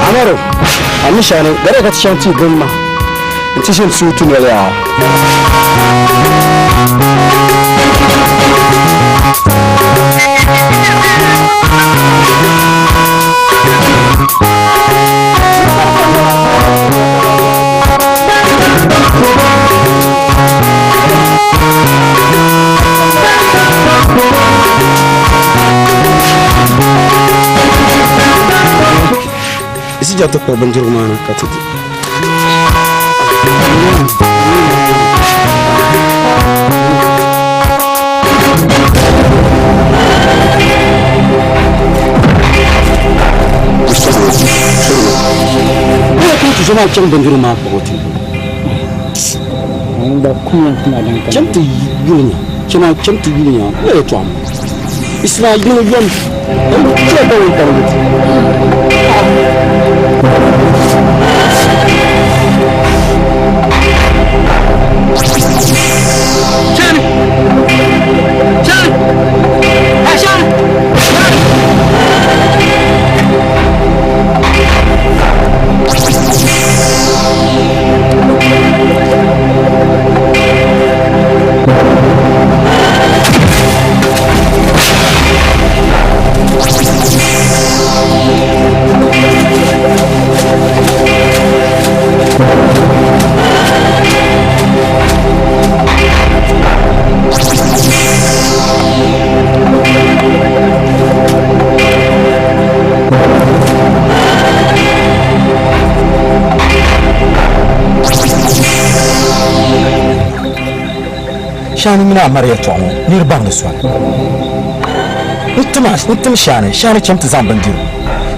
Amaru, a mi shani gari ka ti chaŋ ti gbuni ma n-ti ʒini suutu noli yaa. Isija ti kpuɣi bindirigu maa na ka ti di. Ti zo maa chaŋ bindirigu maa kpuɣi ti. Cham ti yuli nya, chana cham ti yuli nya, n yɛtɔɣa maa. Isima yini yom, n chɛ ba wuntaŋ ni ti. Shani! Shani! Hey, Shani! Shani! Shani mini Amar yɛtɔɣa ŋɔ niri baŋ ni soli. N tim Shani, Shani chaŋ ti zaŋ bindirigu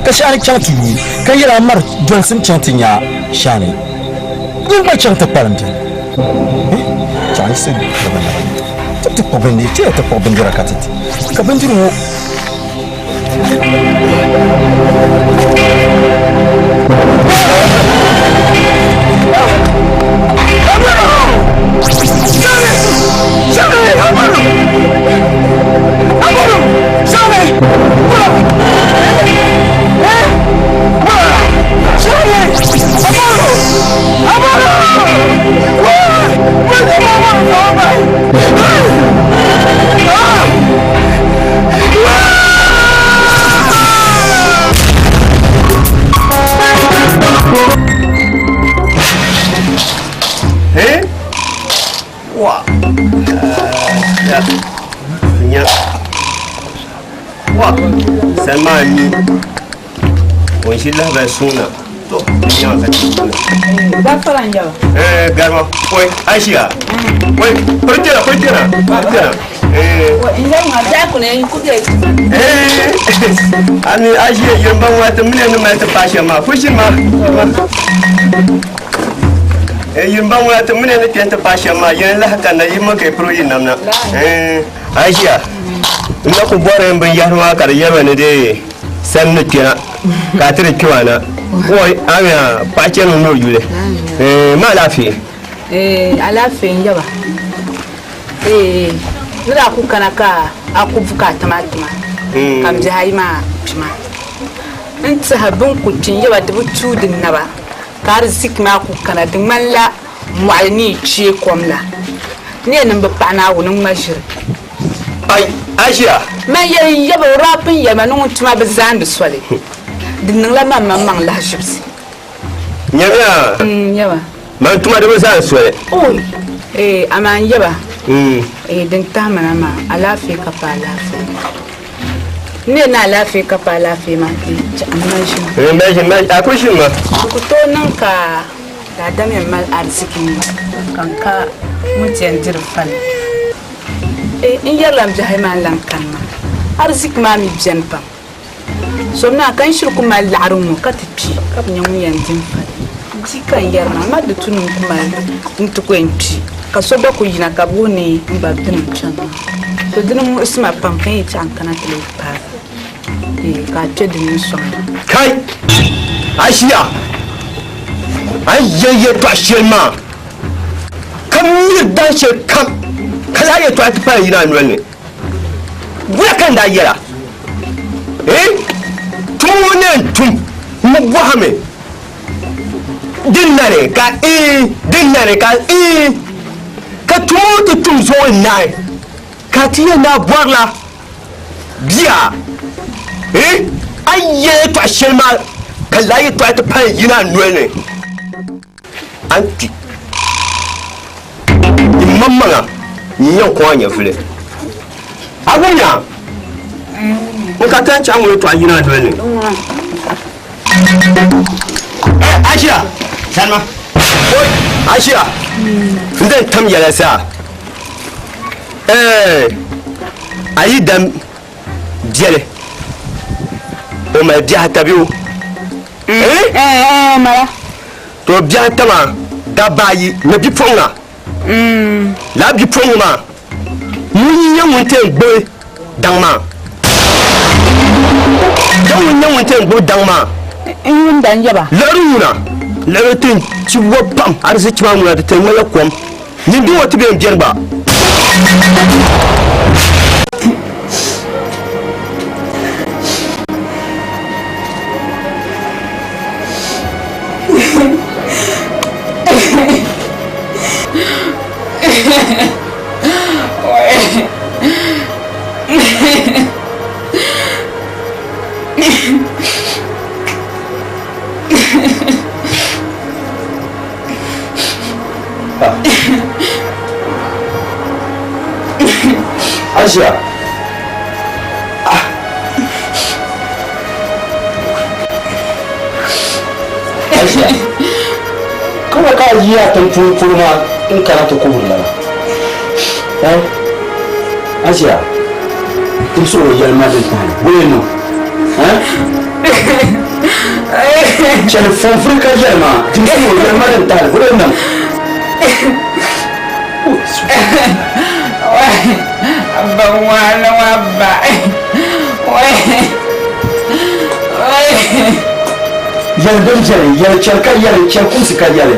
ka Shani chaŋ ti yuui ka yɛli Amar dolisim chaŋ ti nya Shani. Nyin gba chaŋ ti kpalim beni. Chaŋ yiɣisi naba naba ni ti ti kpuɣi bindira, chɛya ti kpuɣi bindira ka ti di. Ka bindirigu ŋɔ. Eh? Wa. Ya. Nya. Wa. Salma mi. O ʒi lahabali suŋ na. To, nya ka ti na. Gafara n jaba. Eh, garma. Oi, Aisha. Oi, purjera, purjera. Purjera. Eh. Eh. Ami Aisha yamba wa ta mine ni ma ta pasha ma. Fushin ma. Eh, yamba wa ta mine ni ta pasha ma. Yan laha kana yi ma kai pro yin namna. Eh, Aisha. N na ku bɔri n binyahari maa ka di yɛrima ni dee sani ni kpɛna ka a ti di kpɛma na oi amiya paɣa chɛni ni o yuli eh ma alaafee Eh, alaafee n yaba eh ni daa ku kana ka a ku bukaata maa tima ka m bihi ayi maa kpima n tiɛha bin ku kpi n yaba di bi tuui di naba ka ariziki maa ku kana di ŋmanila mɔɣili ni yi kpee kom la n yɛn niŋ bi paɣa Naawuni n ŋma ʒiri Ai, Aisha! Man yɛli yaba o daa pun yɛli ma ni ŋun tuma bi zaandi soli. Di niŋla man maŋmaŋ lahiʒibisi. Nyamiya! Nyaba. Man tuma di bi zaandi soli. Oi! Ee, amaa n yaba. Ee, din tahi ma na maa, alaafee ka pa alaafee. N ni yɛli ni alaafee ka pa alaafee maa, ee, m mali ʒimi. Ee, mali ʒimi, mali, a kuli ʒimi ma. Di ku tooi niŋ ka daadam yɛn mali ariziki ŋɔ ka n ka ŋun ti yɛn diri fali. Eh, n yɛrila m biɛhi maa n-lan kani maa. Ariziki maa mi beni pam. So naa ka n shiri ku mali laɣiri ŋ-ŋɔ ka ti kpi ka bi nya ŋun yɛn di n fali. Bia ka n yɛri maa, amaa di tu ni n ku mali nti ku yɛn kpi ka so gba ku yina ka bɛ wuhi ni n gba dini n-chani maa. To dini muɣisi ma pam ka n yi chaɣ n kana ti lee paagi. Ee, ka a kpe di ni n-sɔŋ ma. Kai! A ʒiya, a ni yɛli yɛtɔɣ shɛli maa, ka miri dan shɛli kam, ka lala yɛtɔɣa ti pala yina a noli ni. Wula ka n daa yɛl a? Ee, tuma ŋɔ ni yɛn tum, m bi bɔhimi din nani ka ee, din nani ka ee, ka tuma ŋɔ ti tum zuɣu n-naai, ka a ti yɛn daa bɔrila bia. Ee, a yi yɛli yɛtɔɣ shɛli maa, ka lala yɛtɔɣa ti pala yina a noli ni. A ni kpi. Yi maŋmaŋa n-yɛn kɔŋ a nyɛvili. A wumya? N ka ti chaŋ ŋɔ yɛtɔɣa yina a noli ni. Eh, Asia! Salma! Oi, Asia! N dan tam yɛla zaa. Eh, a yi dam biɛli, o mali biɛhi tabi o. Eh? Eh, mala. To biɛhi ata maa dabba ayi ni bipuɣiŋga. Lala bipuɣiŋga maa ŋun n-nyɛ ŋun ti yɛn gbubi daŋ maa. Daŋ ŋun nyɛ ŋun ti yɛn gbubi daŋ maa. N yuun da n-yaba. Liɣiri ŋuna, liɣiri ti n chibi o pam arizichi maa ŋuna di ti ŋmala kom. Nyin di ŋɔ ti be n-beni gba. Asia. Ah. Asia. Kawai ka yi a tiŋ puuni polo maa n kana ti kuhiri lala. Eh? Asia. Timsi o yɛli ma din tahi. Bɔyɛ niŋ. Eh? Chɛli fɔnfuri ka yɛli ma. Timsi o yɛli ma din tahi. Bɔyɛ niŋ. Abba wahala wa abba. Yɛli din biɛni, yɛli chɛli ka yɛli, chɛli kumsi ka yɛli.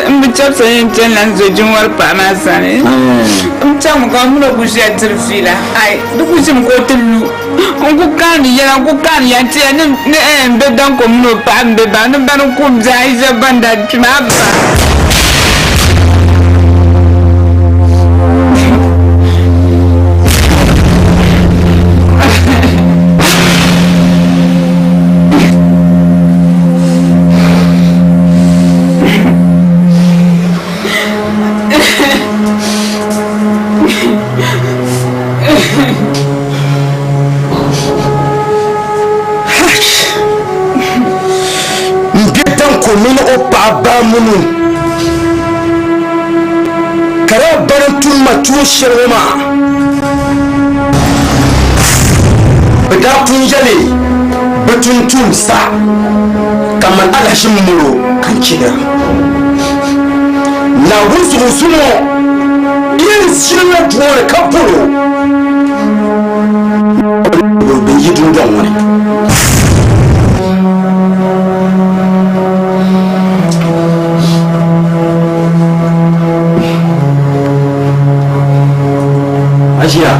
N bi chɛbisa yɛn chani la n zo jinwari paɣa maa sani. N chaŋmi ka o mini o kuli ʒiya diri fiila. Ai, di kuli ʒimi ka o ti lu. N ku kaani yɛla, n ku kaani ya n-ti ya ni ni n be Danko mini o paɣa m-be ba ni bani kum bihi ayi shɛba ban daa kpi maa ba. N bɛ Danko mini o paɣa Baamunu ka daa bani n-tum ma tuun shɛli ŋɔ maa. Bɛ daa pun yɛli bɛ tumtumsa ka man alahichi molo ka n chihira. Naawuni zuɣu zuŋɔ yɛn ʒirila dooni ka bol o bɛn yi dundɔŋ ŋɔ ni. A ʒiya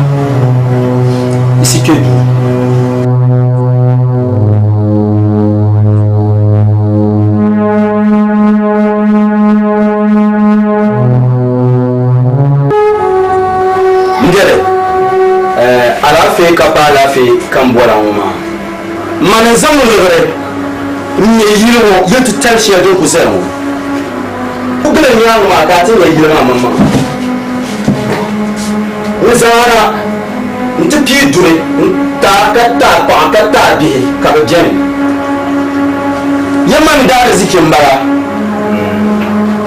isi kpe duu. N dɛli alaafee ka pa alaafee ka n bɔra ŋɔ maa. Mani n-zaŋ liɣiri m-me yili ŋɔ yil titali shɛli din ku zaya ŋɔ. Ku gili nyaaŋa maa ka a ti nya yili maa maŋmaŋa. N zaŋ a na nti pii duri n-ti a ka ti a paɣa ka ti a bihi ka bɛ beni. Ya mani daariziki m-bala.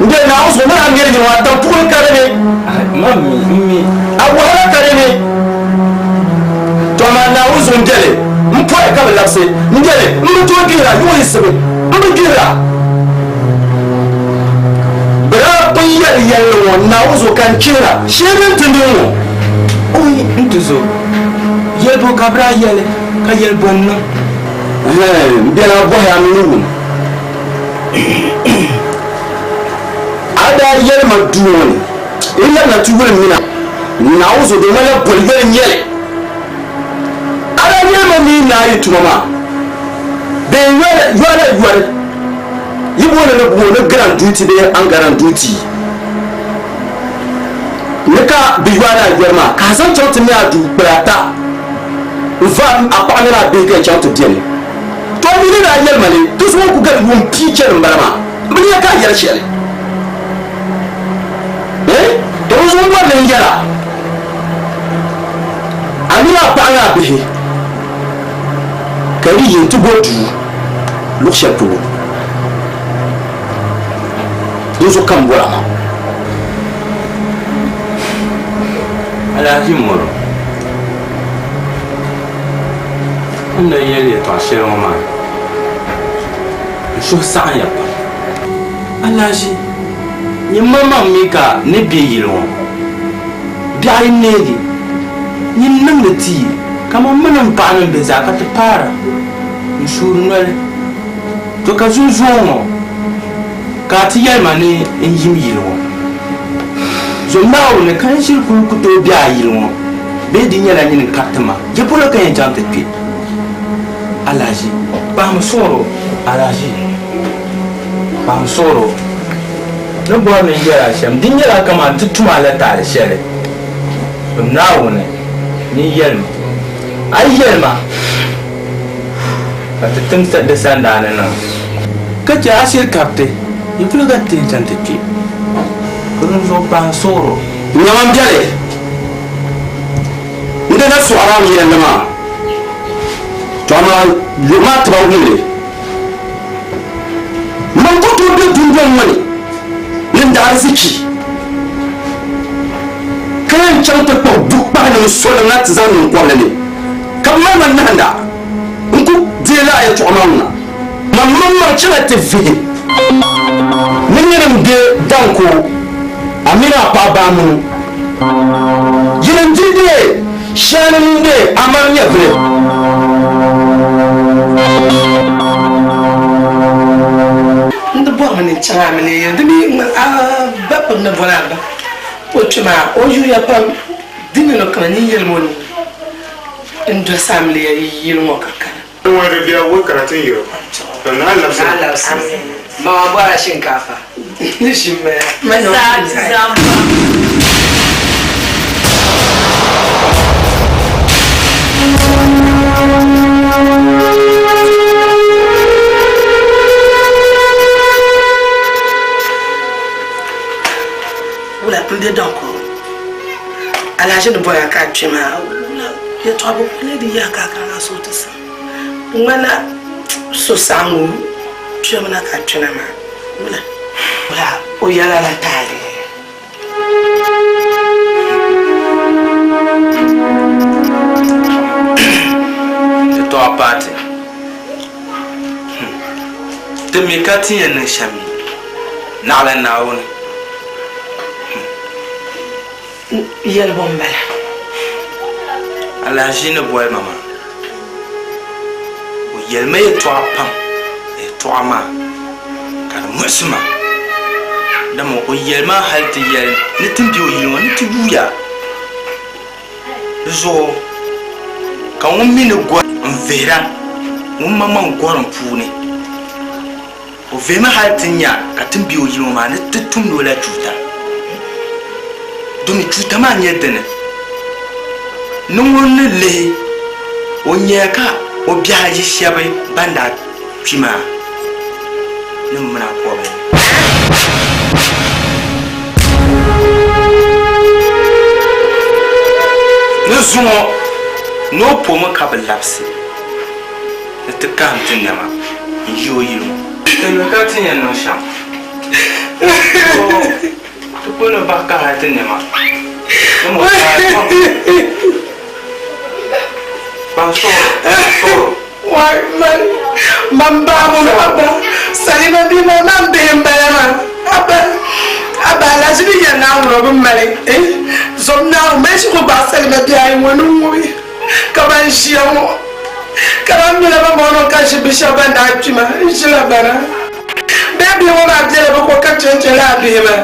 N be Naawuni zuɣu mini a miri yini ŋɔ, a tampuɣili ka di ni, a wahala ka di ni. Tɔ amaa Naawuni zuɣu m-beli, m pɔya ka bi labisi, m beli, m bi tooi gbihira, yuŋ yiɣisibu, m bi gbihira. Bɛ daa pun yɛli yɛlli ŋɔ Naawuni zuɣu ka n chihira, shee din ti niŋ ŋɔ. Oi, n ti zo. Yɛli bo ka bɛ daa yɛli, ka yɛli bo n-niŋ? Ɛhɛn, m bela bɔhi a mi ni wum. A daa yɛli ma duu ŋɔ ni, n labina ti yuli m mini a Naawuni zo di ŋmanila boli yoli n-nyɛ li. A daa yɛli ma mi n naai yi tuma maa bee n yɔla yoli yi booni ni bo ni grand duty bee ungaran duty ni ka bɛ yɔli a yoli maa ka a zaŋ chaŋ ti me a duu kpila ata n-va a paɣa mini a bihi ka yi chaŋ ti beni. To a mi ni daa yɛli ma ni ti zuŋɔ ku gari yuun pia chani m-bala maa, m bi nya ka a yɛli shɛli. Eh? To n zuŋɔ bɔri ni n yɛl a, a mini a paɣa ni a bihi ka yi yi nti bo duu luɣ shɛli polo. Dinzuɣu ka m bɔr a maa. Alhaji Moro, N ni yɛli yɛtɔɣ shɛli ŋɔ maa, n suhu saɣimya pam. Alhaji, nyin maŋmaŋ mi ka ni be yili ŋɔ biɛɣu yi neegi, nyin niŋdi ti kaman mini m paɣa ni be zaa ka ti paara n suuri noli. To ka zunzuŋ ŋɔ ka a ti yɛli ma ni n yim yili ŋɔ. Zom Naawuni ka n ʒiri kul ku tooi be a yili ŋɔ bee di nyɛla nyini n-kariti ma, ya polo ka n yɛn chaŋ ti kpe? Alhaji, kpahim suɣir o. Alhaji, kpahim suɣir o. Ni bɔri ni n yɛl a shɛm, di nyɛla kaman ti tum a la taali shɛli. Zom Naawuni ni n yɛli ma. A yi yɛli ma. Ka ti tim di sandaani niŋ, ka chɛ a shiri kariti yi polo ka ti chaŋ ti kpe. Ka dinzuɣu kpahi suɣir o. Nyama m-beli n-di na sɔɣira a ni yɛli li maa, tɔ amaa yuri maa tiba wum li. Man ku tooi be dundɔŋ ŋɔ ni ni n daarzichi, ka yɛn chaŋ ti kpuɣi bukpahinim soli na ti zaŋ niŋ kɔbili ni. Ka bɛ mali ma nahinda, n ku deei lala yɛtɔɣa maa ŋuna. Man maŋmaŋ chana ti vihi ni nyini m-be danko a mini a paɣa baamunu. Yini n-di deei shɛli ni n-deei a mali nyɛvili. N di bɔrimi ni n chaŋ a mini yili, di mi ŋmani a ba pam ni bɔri a ba o kpɛma o yuya pam. Di ni niŋ ka nyin yɛlim o ni n dolisi amiliya yi yili ŋɔ ka kana. Ŋɔ di bia wo kana ti yiri ka naa labisi. Mama bɔra shinkaafa. Ni ʒim maya. Wula m be dɔŋko. Alhaji ni bɔya ka a kpe maa wula yɛtɔɣa bɔ ka o lee di yahi ka a kana maa so ti saɣim di ŋmanila so saɣiŋgu kpɛbu na ka a kpɛna maa wula wula o yɛla la taali. Yɛtɔɣa paati Ti mi ka ti yɛn niŋ shɛm naɣila Naawuni. Yɛlibu m-bala. Alahiʒi ni boli ma maa, o yɛli ma yɛtɔɣa pam, yɛtɔɣa maa ka di muɣisi ma, dama o yɛli ma hal ti yɛli ni ti ni be o yili ŋɔ ni ti yuuya. Di zuɣu ka ŋun mi ni gɔri n-vihira ŋun maŋmaŋ gɔrim puuni. O vihimi hal ti nya ka ti ni be o yili ŋɔ maa ni ti tumdi o la chuuta. Domi chuuta maa nyɛ dini ni ŋun ni lihi o nyaya ka o bihi ayi shɛba ban daa kpi maa ni mini a kɔbili. Ni zuŋɔ ni o pomi ka bi labisi ni ti kahim ti nɛma n-yi o yili ŋɔ. Ti mi ka ti yɛn niŋ shɛm. Ti kuli ni bahi kahi ti nɛma ni mo taai pam. Ban suɣiri, suɣiri. Wai man, man baabuli abba, salima bia maa man bihi m-bala maa abba, abba alahichi ni yɛli Naawuni o bi mali eh, zom Naawuni mali shikuru baɣa salima bihi ayi ŋɔ ni ŋubi. Ka ban ʒiya ŋɔ ka ban mila ban bɔŋɔ ka ʒi bi shɛba ban daa kpi maa n ʒila bana bee bihi ŋɔ maa bela bɛ ko ka chɛnchɛ lala bihi maa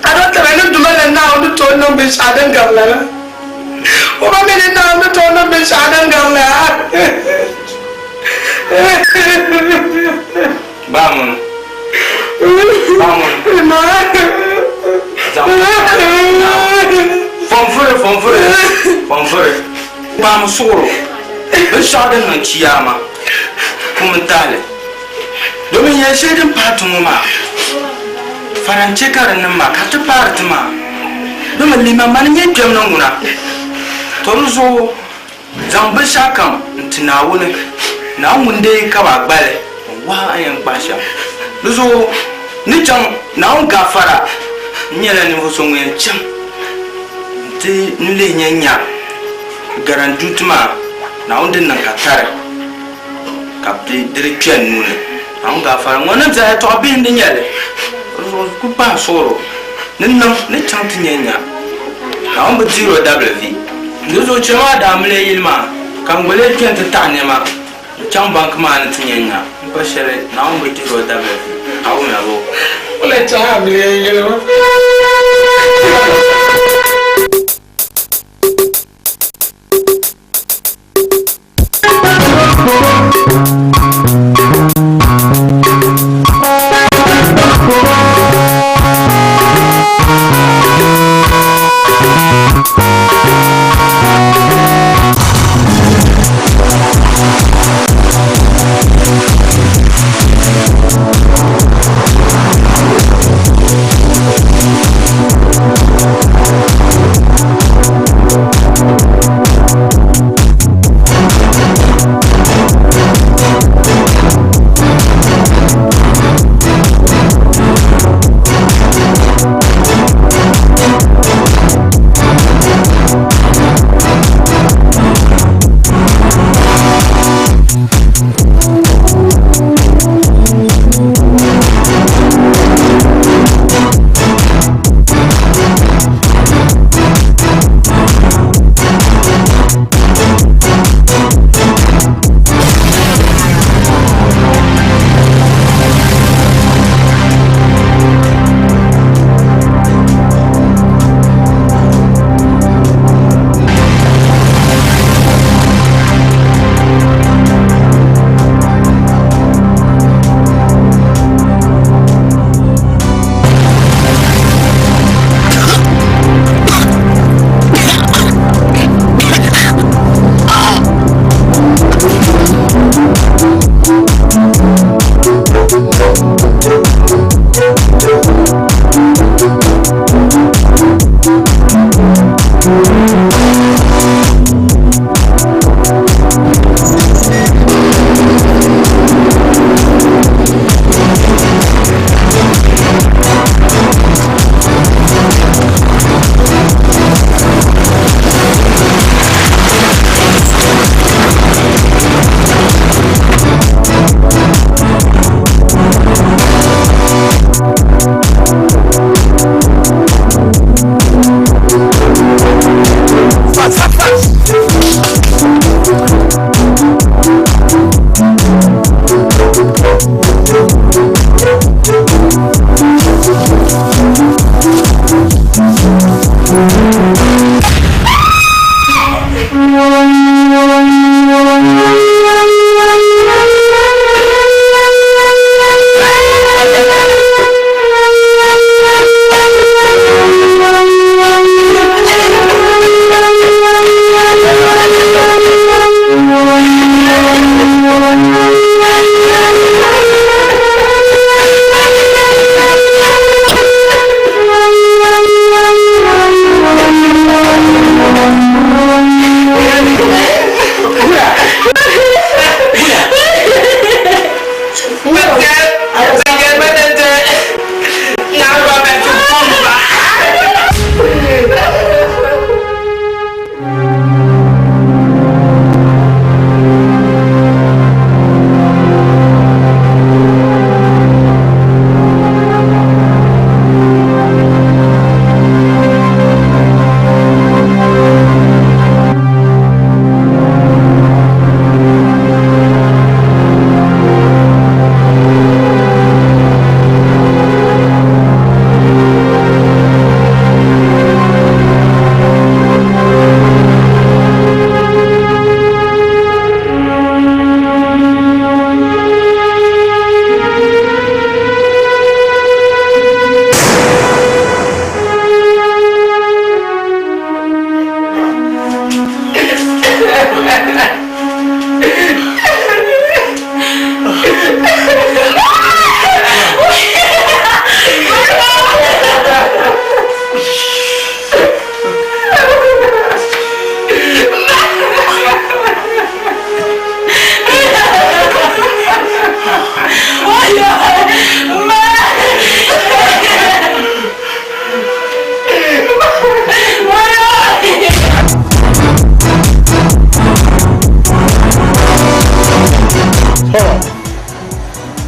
a do taba ni duma la Naawuni ni tooi niŋ binshɛɣu din gari lala o ba mi ni Naawuni ni tooi niŋ binshɛɣu din gari lala. Baamunu. Baamunu. Fɔnfuri fɔnfuri fɔnfuri. Kpaami suɣuro binshɛɣu din niŋ chiyaama kum n-tahi li. Domin yɛl shɛli din pahi ti ŋɔ maa, fara n-chɛ ka di niŋ maa ka ti paari ti maa. Domin lima mani n-nyɛ kpɛm ni ŋuna. Tɔ di zuɣu Zaŋ binshɛɣukam n-ti Naawuni, Naawuni ŋun deei ka ba gbali n-wahi a ni yɛn kpahi shɛm. Di zuɣu n ni chaŋ Naawuni gaafara, n nyɛla ninvuɣ so ŋun yɛn chaŋ nti n lihi nya nya garanduuti maa, Naawuni din niŋ ka tari ka bɛ di di kpe n nuu ni. Naawuni gaafara ŋɔ ni zaa yɛtɔɣ bihi n-di nyɛ li. Di zuɣu n ku kpahi suɣiro ni niŋ ni chaŋ ti nya nya Naawuni bi deer o dabili vi. Di zuɣu chɛ maa daa mili yili maa, ka n gba lee kpe nti taɣi nɛma n-chaŋ banki maa ni ti nya nya m pa shɛli Naawuni bi dihir o dabili vi. A wumya bɔ? O lahi chaŋ a mili yili maa.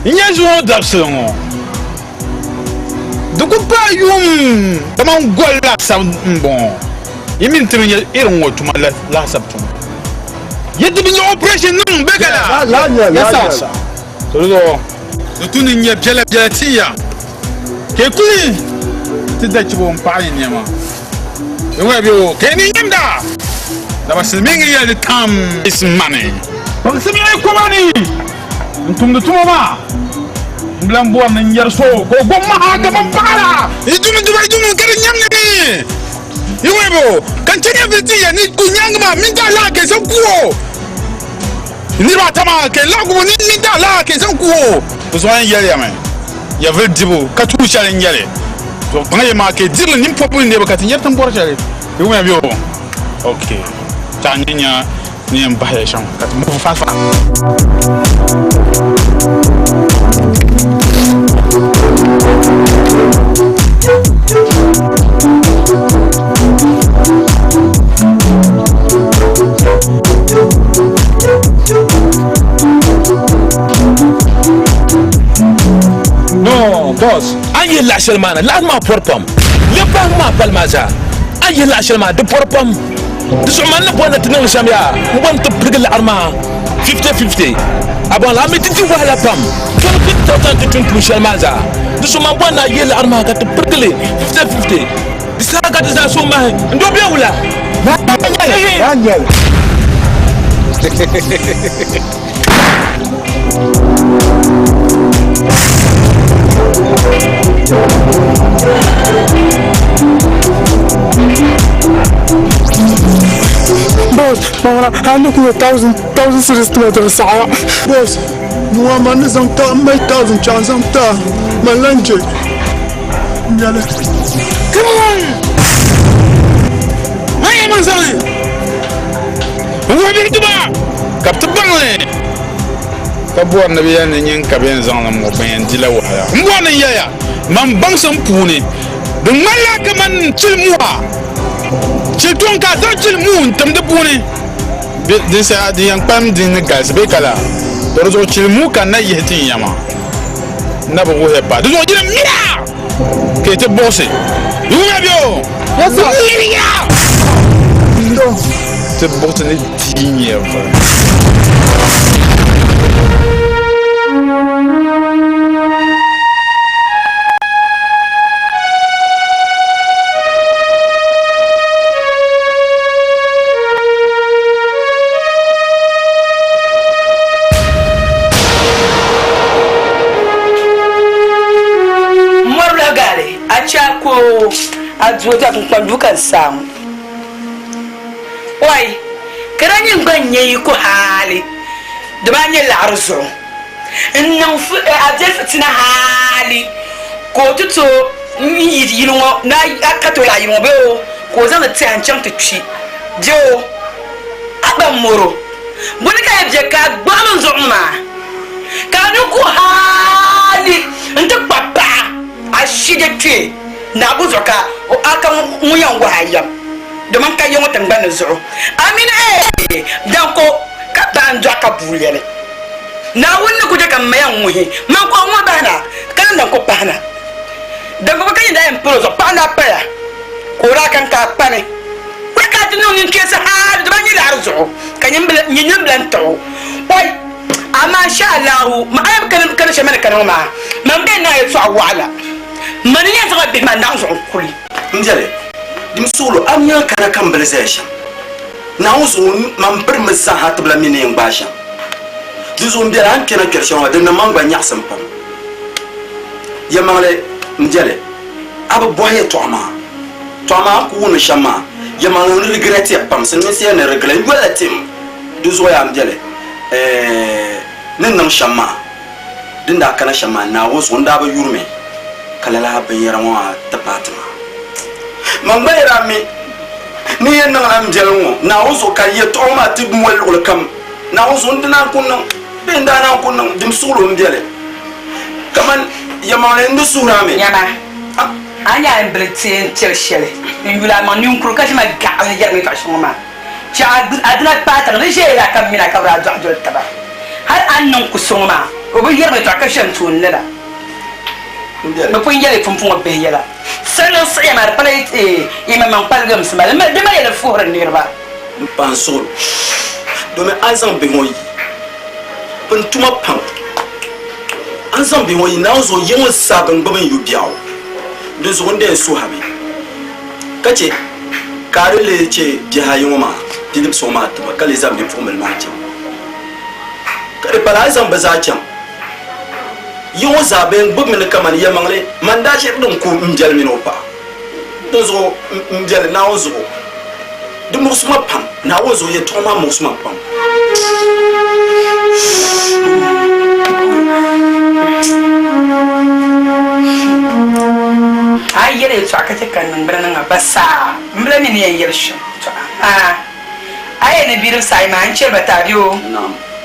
N nya zuŋɔ dabisili ŋɔ di ku paai yuŋ kaman goli laasabu m-bɔŋɔ. Yi mi ni ti bi nya irin ŋɔ tuma laasabu tuma. Yi ti bi nya operation niŋ bɛ ka la? Yes sir. To di zuɣu di tu ni n nya biɛla biɛla ti ya ka yi kuli ti da chibo m-paɣi yi nɛma. Di ŋɔ ya bɛ o ka yi ni nyamda. Dama silimiingi yɛli di tam is money. Baŋsim ya yi koma ni n tumdi tuma maa. M bi lan bɔri ni n yɛri so ka o gbubi ma ha kaman paɣa la. Yi dumi duba yi dumi ka di nyamdi ni yi ŋɔ ya bɛ o ka n chɛ nyɛvili ti ya ni ku nyaŋgi maa mini daalahi ka yi zaŋ ku o. Niriba ata maa ka laɣigu ni mini daalahi ka yi zaŋ ku o. Bɛ zuɣu yɛn yɛli ya mi, Nyɛvili dibu ka tuun shɛli n-nyɛ li. Zuɣu kpaŋ ya maa ka yi diri li nini pɔbu ni niriba ka ti nyari ti ni bɔri shɛli. Yi wumya bɛ o? Ok, tɛha n-nyɛ nya ni yɛn bahi ya shɛm ka ti move fast fast. No, boss. A ni yihi laɣ shɛli maa na, laɣiri maa pɔri pam. Lɛbi pahigu maa pali maa zaa. A ni yihi laɣ shɛli maa, di pɔri pam. Di zuɣu man ni bɔri ni ti niŋ shɛm yaa, m bɔri ni ti pirigi laɣiri maa 50-50. A baŋ li, a mi ti di wahala pam. 20,000 ti tum tuun shɛli maa zaa. Di zuɣu man bɔri ni a yihi laɣiri maa ka ti pirigi li 50-50. Di saha ka ti zaa suhu mahi n-do be wula? Boss, mama, a ni ku thousand thousand cedis tuma di saɣa. Boss, nuwa man ni zaŋ ta m mali thousand chaŋ zaŋ ta man lan je nyɛli. Come on! Haya man zaŋli! N wuhi bihi tuma ka bɛ ti baŋ li ka bɔri ni bɛ yɛli ni nyin ka bɛ yɛn zaŋ li ŋɔ bɛn yɛn dila wahala. M bɔri ni n yɛli ya, man baŋsim puuni di ŋmanila kaman chili mua, chili tɔŋ ka a zaŋ chili muu n-tim di puuni. Din saha din yɛn kpalim di ni galisi bee ka laa, to di zuɣu chili muu ka n na yihi tin ya maa. N na bi wuhiya paai. Di zuɣu yini mira ka yi ti buɣisi. Yi wumya bɛ o? Miriya! Ti buɣisi ni di nyɛvili. Mɔri lahi gahili a chɛ a ko a duo ti a kpunkpan duu ka n saa ŋɔ. Ɔi! Ka daa nyin gba n-nyɛ yi ko haali di maa nyɛ laɣiri zuɣu n-niŋ a viɛli fitina haali ka o ti tooi n yi yili ŋɔ ni a ka tooi lahi yili ŋɔ bee o ka o zaŋdi tɛha n-chaŋ ti kpi bee o a gba mɔro buni ka yi be ka a gbaɣim n zuɣu ŋɔ maa ka a ni ku haali n-ti kpa paɣa a shije kpee Naabu zuɣu ka a ka ŋun yɛn wahi a yɛm domin ka ya ŋɔ tiŋgbani ni zuɣu a mini eei danko ka bahi n-dɔɣi ka bua lɛli. Naawuni ni ku chɛ ka m ma yɛn ŋuhi man ka o ŋuhi bahi na ka niŋ danko pahi na. Danko gba ka nyin daa yɛn pali o zuɣu paɣa n-daa paya ka o daa kani ka a kpani. Kuli ka a ti niŋ ninkeesi hali di ba nyɛ laɣiri zuɣu ka nyin bi lan taɣi o. Ɔi! Amaa insha Allahu ma a yɛn bi kani shɛli ma ni kani ŋɔ maa, man bee n-niŋ a yɛltɔɣa waɣila. Mani yɛn zaŋ a bihi maa naɣ zuɣu n-kuli. M biɛli, dim suɣilo, a nya kana ka m bili zaya shɛm? Naawuni zuɣu man birimi zaa ha tibila mi ni yɛn gbaai shɛm. Di zuɣu m biɛli, a ni kpɛna kpɛri shɛm maa, di niŋ man gba nyaɣisim pam. Yɛlimaŋli, m biɛli, a bi bɔhi yɛtɔɣa maa. Tɔ amaa a ni ku wum li shɛm maa, yɛlimaŋli n regret ya pam, silimiinsi yɛli ni regret, n yolila tim. Di zuɣu yaa m beli ni niŋ shɛm maa, din daa kana shɛm maa, Naawuni zuɣu n daa bi yuri mi ka lala binyɛra ŋɔ maa ti paai ti ma. Man gba yi daa mi ni yɛn niŋla m biɛli ŋɔ Naawuni zuɣu ka yɛtɔɣa ŋɔ maa ti moli luɣili kam Naawuni zuɣu n di naan ku niŋ bee n daa naan ku niŋ dim suɣilo m biɛli kaman yɛlimaŋli n di suhiri a mi. Nyama, a ni a ni bili ti yɛn piɛli shɛli n-yuli a maŋ ninkuri ka ʒi ma gaɣili yɛri ma yɛtɔɣ shɛŋa ŋɔ maa. Chɛ a dina kpaai tiŋ di ʒiɛya ka m min a ka bɛ daa dɔɣi doli taba. Hal a ni niŋ ku so ŋɔ maa, o bi yɛri ma yɛtɔɣa ka ʒe n tooni lala. Bɛ pun yɛli pumpɔŋɔ bihi yɛla. Siɣi niŋ siɣiya maa, di pala yi maŋmaŋ kpaligimsi maa, di mali yɛli fuhiri niriba. M pahi n suhuri domin a ni zaŋ bihi ŋɔ yi pun tuma pam. A ni zaŋ bihi ŋɔ yi Naawuni zuɣu yi ŋɔ zaa bɛn gbibi n yu biɛɣu. Dinzuɣu n dee suhi a mi ka chɛ ka a di lee chɛ bihi ayi ŋɔ maa bidibisi ŋɔ maa ti ma ka lee zaŋ bipuɣimbila maa chaŋ. Ka di pala a yi zaŋ bɛ zaa chaŋ yi ŋɔ zaa bɛn gbibimi ni kaman yɛlimaŋli man daa ʒiri din ku m biɛli mini o paɣa. Dinzuɣu m biɛli Naawuni zuɣu di muɣisi ma pam. Naawuni zuɣu yɛtɔɣa maa muɣisi ma pam. A yi yɛli yɛtɔɣa ka chɛ ka n niŋgbuna niŋ a basaa, m bi lahi mi ni yɛn yɛli shɛm. Tɔ amaa a yi yɛli ni bidibisi ayi maa n chɛri ba ti a bɛ o,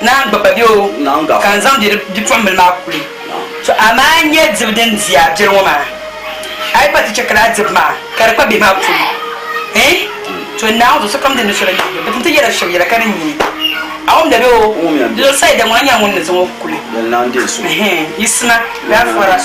naan gbubi ba bɛ o, ka n zaŋ bipuɣimbila maa kuli. Tɔ amaa n nya dibu din di a biɛri ŋɔ maa, a yi gba ti chɛ ka lala dibu maa ka di kpa bihi maa polo, eh? Tɔ Naawuni zuɣu sokam di ni so la nyɛla bɛ pun ti yɛla shɛb yɛla ka di nyini. A wumda bɛ o? Di zuɣu Saida ŋuna nyɛla ŋun ni zaŋ o kuli. Ɛhɛn, yiɣisima, gaafara.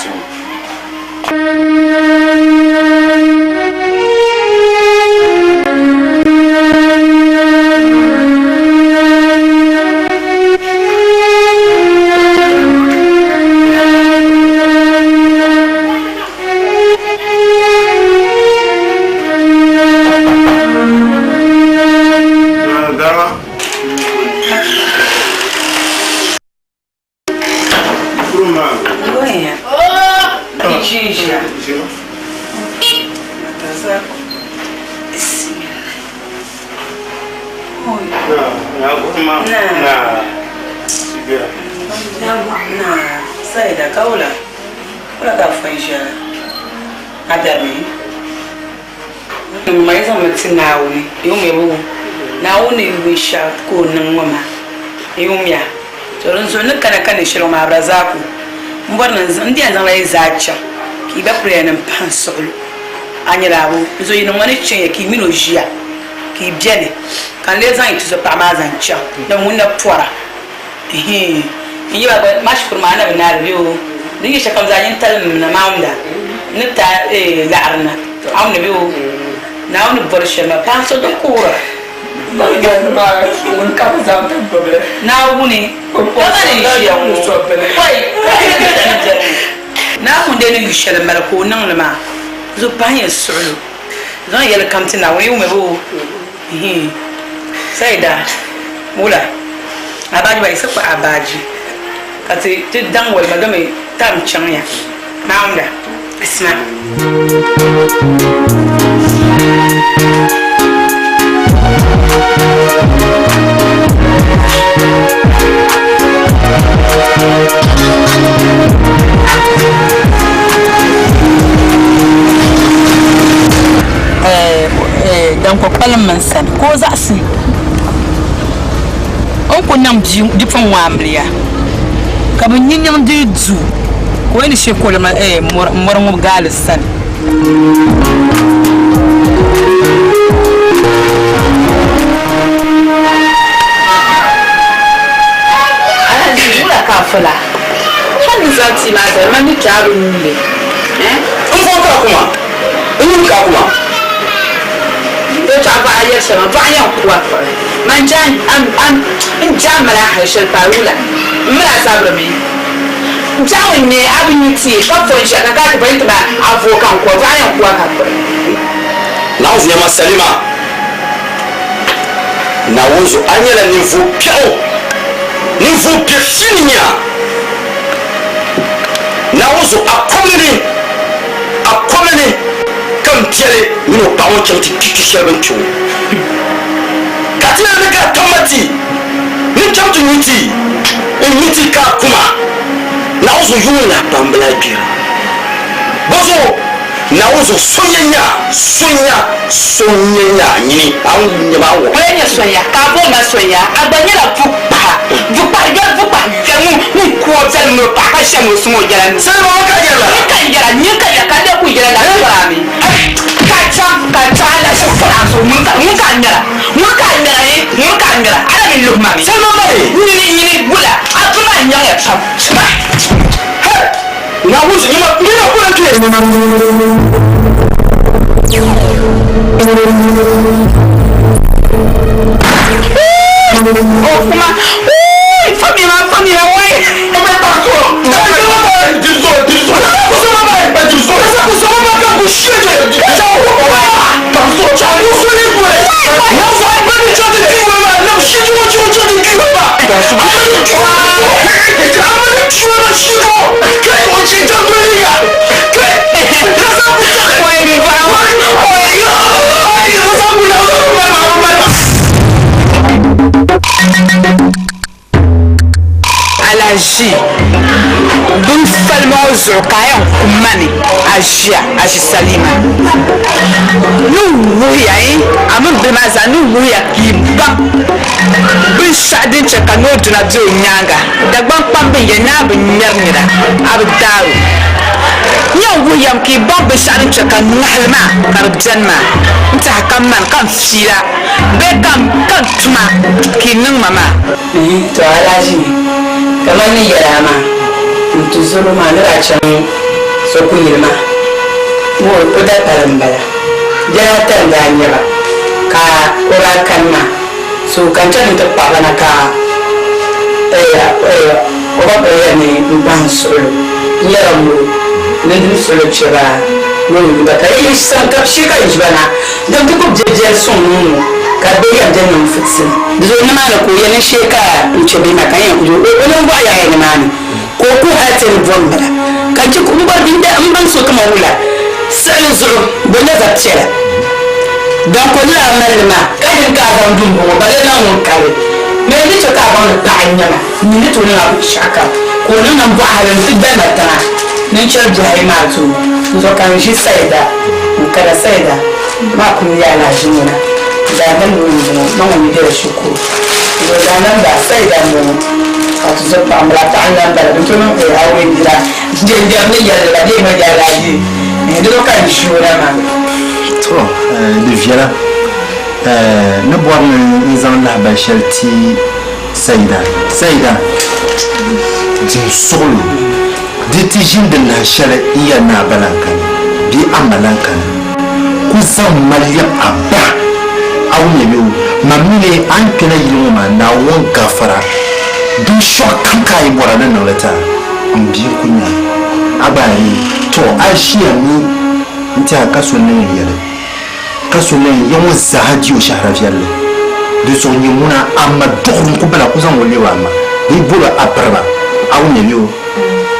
Shɛli ŋɔ maa Abdulrazaku m bɔri ni n di yɛn zaŋla yi zaa chaŋ ka yi gba piliya ni m pahi n suɣili a nyɛla a bo n zo yi niŋ ma ni chaŋ ya ka yi mini o ʒiya ka yi beni ka n lee zaŋ yi tuzo paɣa maa zaŋ chaŋ dama ŋun na pɔra n yi ba gba maa shikuru maa na bi naari bee o di ni nyɛ shɛli kam zaa nyin talim na maa wumda n ni ti a laɣiri na a wumdi bee o Naawuni ni bɔri shɛli maa paɣa so din kuhira Naawuni kamani n ʒiya ŋɔ pɔi Naawuni dee ni yu shɛli mali ka o niŋ li maa zuɣu pahi ya suɣilo zaŋ yɛli kam ti Naawuni yi wummi bee o Saida wula a baaji ba yiɣisi kpahi a baaji ka ti ti daŋ walima domi tam chaŋ ya Naawunda Asima. Dan ko kpalim mi n sani ka o zaɣisi o ni ku niŋ bipuɣiŋ ŋɔ amiliya ka bɛ nyi niŋ di duu ka o yi ni she ka o mɔri ŋub gaali sani. Alhaji wula ka a fɔla hali ni zaŋ tia maa zali man ni kpe a bi nyu li eh? N fɔn ka kuma, n nyu ka kuma. Yɛltɔɣa baɣa yɛri shɛli maa, baɣa yɛn ku a kpuɣi. Man n je a mali a hali shɛli paai wula? M mali a zabiri mi. Biɛɣu n-nyɛ a bi nyu tia ka fɔn shɛli ka ka ti bɔli ti ma a vooi ka n ku a, baɣa yɛn ku a ka kpuɣi. Naawuni yɛma Salima, Naawuni zuɣu a nyɛla ninvuɣ biɛɣu, ninvuɣ biɛ shini n-nyɛ a. Naawuni zuɣu a kɔbili ni, a kɔbili ni ka m biɛli min o paɣ ŋɔ chaŋ ti kpi kpi shɛli bɛ ni kpi ŋɔ. Ka ti yɛli ni ka a tam ma ti. chaŋ ti nyu tii, n-nyu tii ka a kuma, Naawuni zuɣu yuŋ lahi pam bi lahi gbira. Bɔzuɣu Naawuni zuɣu so n-yɛn nya a, so n-nya, so n-yɛn nya a, nyini a ni nya ma a O yɛn nya sonya ka a booni ma sonya, a gba nyɛla bukpaha, bukpahi yoli, bukpahi yoli ŋun ŋun ku o viɛlim ni o paɣa ka ʒiɛm o suŋ o yɛla ni. Salima ŋɔ ka yɛri lala? Nyini ka n yɛra, nyini ka n yɛra, ka n lee ku yɛla lala tɔri a mi. Ka chaŋ, ka chaŋ a lahi fɔri a zuɣu, ŋuni ka, ŋuni ka a ŋmɛra, ŋuni ka a ŋmɛra yi, ŋuni ka a ŋmɛra, a na mi luhi ma mi. Salima mali! Nyini, nyini, wula, a duri maa nyaŋya pam. Hey! Naawuni zuɣu, nyama, nyini a kuli kpe. O kuma, uuii, famiya, famiya, wai. Alaʒi bin falima ŋɔ zuɣu ka a yɛn ku ma ni a ʒiya a ʒi salima. Ni wuhiya yi a mini bihi maa zaa ni wuhiya ka yi baŋ binshɛɣu din chɛ ka noo duna be o nyaaŋa. Dagbaŋ kpamba n-yɛli ni a bi ŋmɛri nira, a bi daar o. N yɛn wuhi ya mi ka yi baŋ binshɛɣu din chɛ ka ŋahili maa ka di beni maa. N tɛha ka mani ka n fiila bee ka n tuma ka yi niŋ ma maa. To alaʒini, kamani ni yɛli a maa, n tuzoro maa ni daa chaŋ so kuyili maa, o dapali m-bala. Biɛla ata n-daa nyɛ ba ka o daa kani maa. So ka n chani nti kpaɣi ba na ka o ba kuli yɛli ni m pahi n suɣilo. N yɛla ŋ-ŋɔ ni n dim suɣilo chɛ ba ni o yu ba ka yi sani ka bɛ shee ka n ʒi ba na din ti ku be biɛli suŋ ni ŋ-ŋɔ ka bɛ yɛn bɛ niŋ fitisili. Di zuɣu nimaani ka o yɛli n shee ka n chɛ bihi maa ka n yɛn ku o ningbuɣu yaɣiya nimaani ka o ku hali ti ni bom bala ka n chɛ ka m bɔri m baŋ so kaman wula siɣili zuɣu bɔ nyɛ zab piɛla dan ko ni daa mali li maa ka nyin ka a zaŋ du m-bɔŋɔ ba lee niŋ ŋun kali mɛ n ni chɛ ka a baŋ ni paɣa n-nyɛ ma n mi ni tooi niŋ a binshɛɣu kam ka o niŋ nambɔɣu hali nti gbali ma tiŋa ni n chɛri biɛhi ayi maa tooi n zuɣu ka n ʒi Saida n kana Saida maa kuli yaai la ʒi ŋuna daadam ŋun m-bɔŋɔ ma ŋun mi bela shikuru n zuɣu daadam daa Saida m-bɔŋɔ ka ti zo paɣa m-bala paɣa n-lan bala bɛ tooi niŋ aure bira Jɛnjɛm ni yɛlli la bee ma yɛlli a yi di zuɣu ka n ʒi o na maa. To, di viɛla. N ni bɔri ni n zaŋ lahibali shɛli ti Saida. Saida, dim suɣulo. Di ti ʒini di lahi shɛli n yɛli ni a ba lan kani bee a ma lan kani. Ku zaŋ ma lɛb a ba. A wumya bee o? Ma mi ni a ni kpɛna yili ŋɔ maa, Naawuni gafara. Binshɛɣu kam ka a yi bɔra ni niŋ li ti a. M bia n-ku nya a gba a yi to a ʒiya mi n-ti a ka so niŋ n yɛli, ka so niŋ ya ŋɔ zaa di o shɛhira viɛlli. Di zuɣu nyɛ ŋuna a ma duɣiri n-ku bala ku zaŋ o lebi a ma bee bol o a piriba, a wumya bee o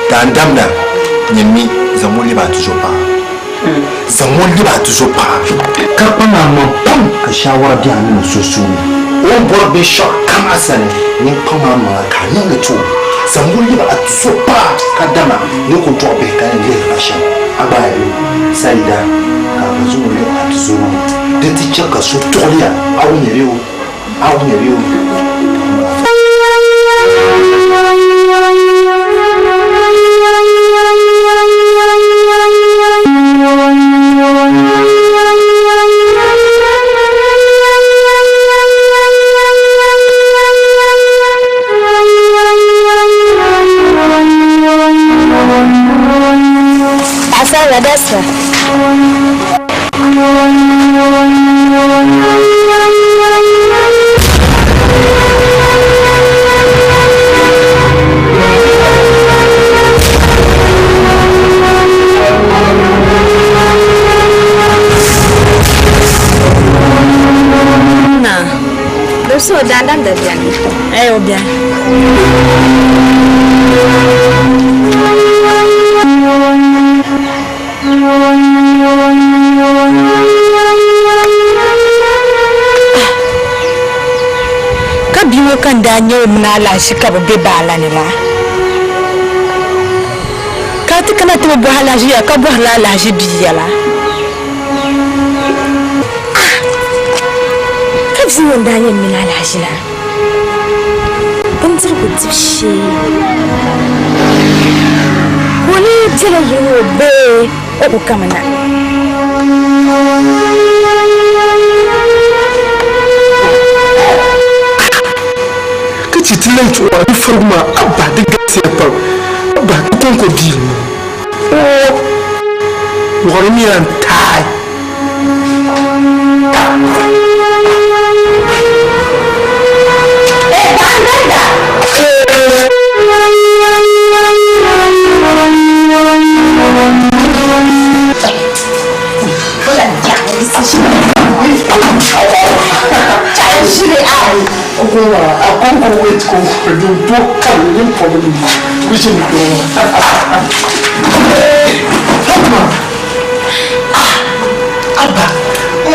daa n-damda nyɛ mi zaŋ o lebi a tuzopaɣa. Zaŋ o lebi a tuzopaɣa. Ka kpaŋ a maŋ pam ka shaawara be a mini o sunsuuni. O ni bɔri binshɛɣu kam a sani, nyin kpaŋm a maŋa ka a niŋ li ti o. Zaŋm o lebi a tuzopaɣa ka dama ni ku dɔɣi bihi ka yɛn lihiri ba shɛm. A gba a yi Saida ka a gba zaŋ o lebi a tuzo maa, di ti chɛ ka so tuɣili a, a wumya bee o? A wumya bee o? Paɣasarili Desta. Naa, Dabisi o daadam da beni. Ɛɛ o beni. Ka bia ŋɔ ka n daa nya o mini alahichi ka bɛ be baa la ni la. Ka a ti kana ti bi bɔhi alahichi yɛla ka bɔhirila alahichi bia yɛla. Ah! Ka bia ŋɔ n-daa nyɛ m mini alahichi la bindirigu dibu shee. Ka o lee bela yili ŋɔ bee o ku kamina? Ka chɛ ti lan chuɣu maa di farigu maa, a bahi di galisiya pam, a bahi di kɔŋko biili ŋɔ. Oo, wɔɣirimiya n-taai. Abba,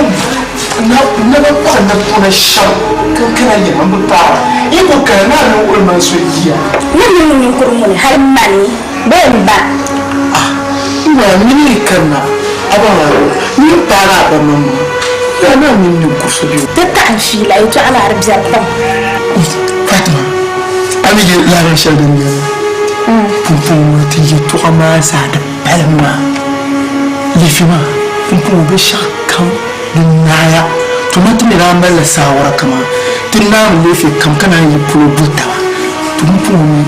n naba kpaɣi napɔna shɛm ka n kana yiŋa m-bi paai yi ku kana ni a ni wuhi ma n so yiya. Ni mini ninkuri ŋuni hali mani bee m ba. Ah, n gba mini yi kanna a ba maa zuɣu, ni yi paagi a ba maŋmaŋa, yaa ni a mini ninkuri so be o. Ti taɣi n fiila yɛtɔɣa maa di biɛri pam. Fatima, a mi lahabali shɛli din beni maa? Pumpɔŋɔ ŋɔ ti yɛtɔɣa maa zaa di palim maa. Lifi maa, pumpɔŋɔ binshɛɣu kam di naaya. To ma ti mi daa malila saawara kaman ti naami lifi kam ka naan yi polo du taba. To pumpɔŋɔ mi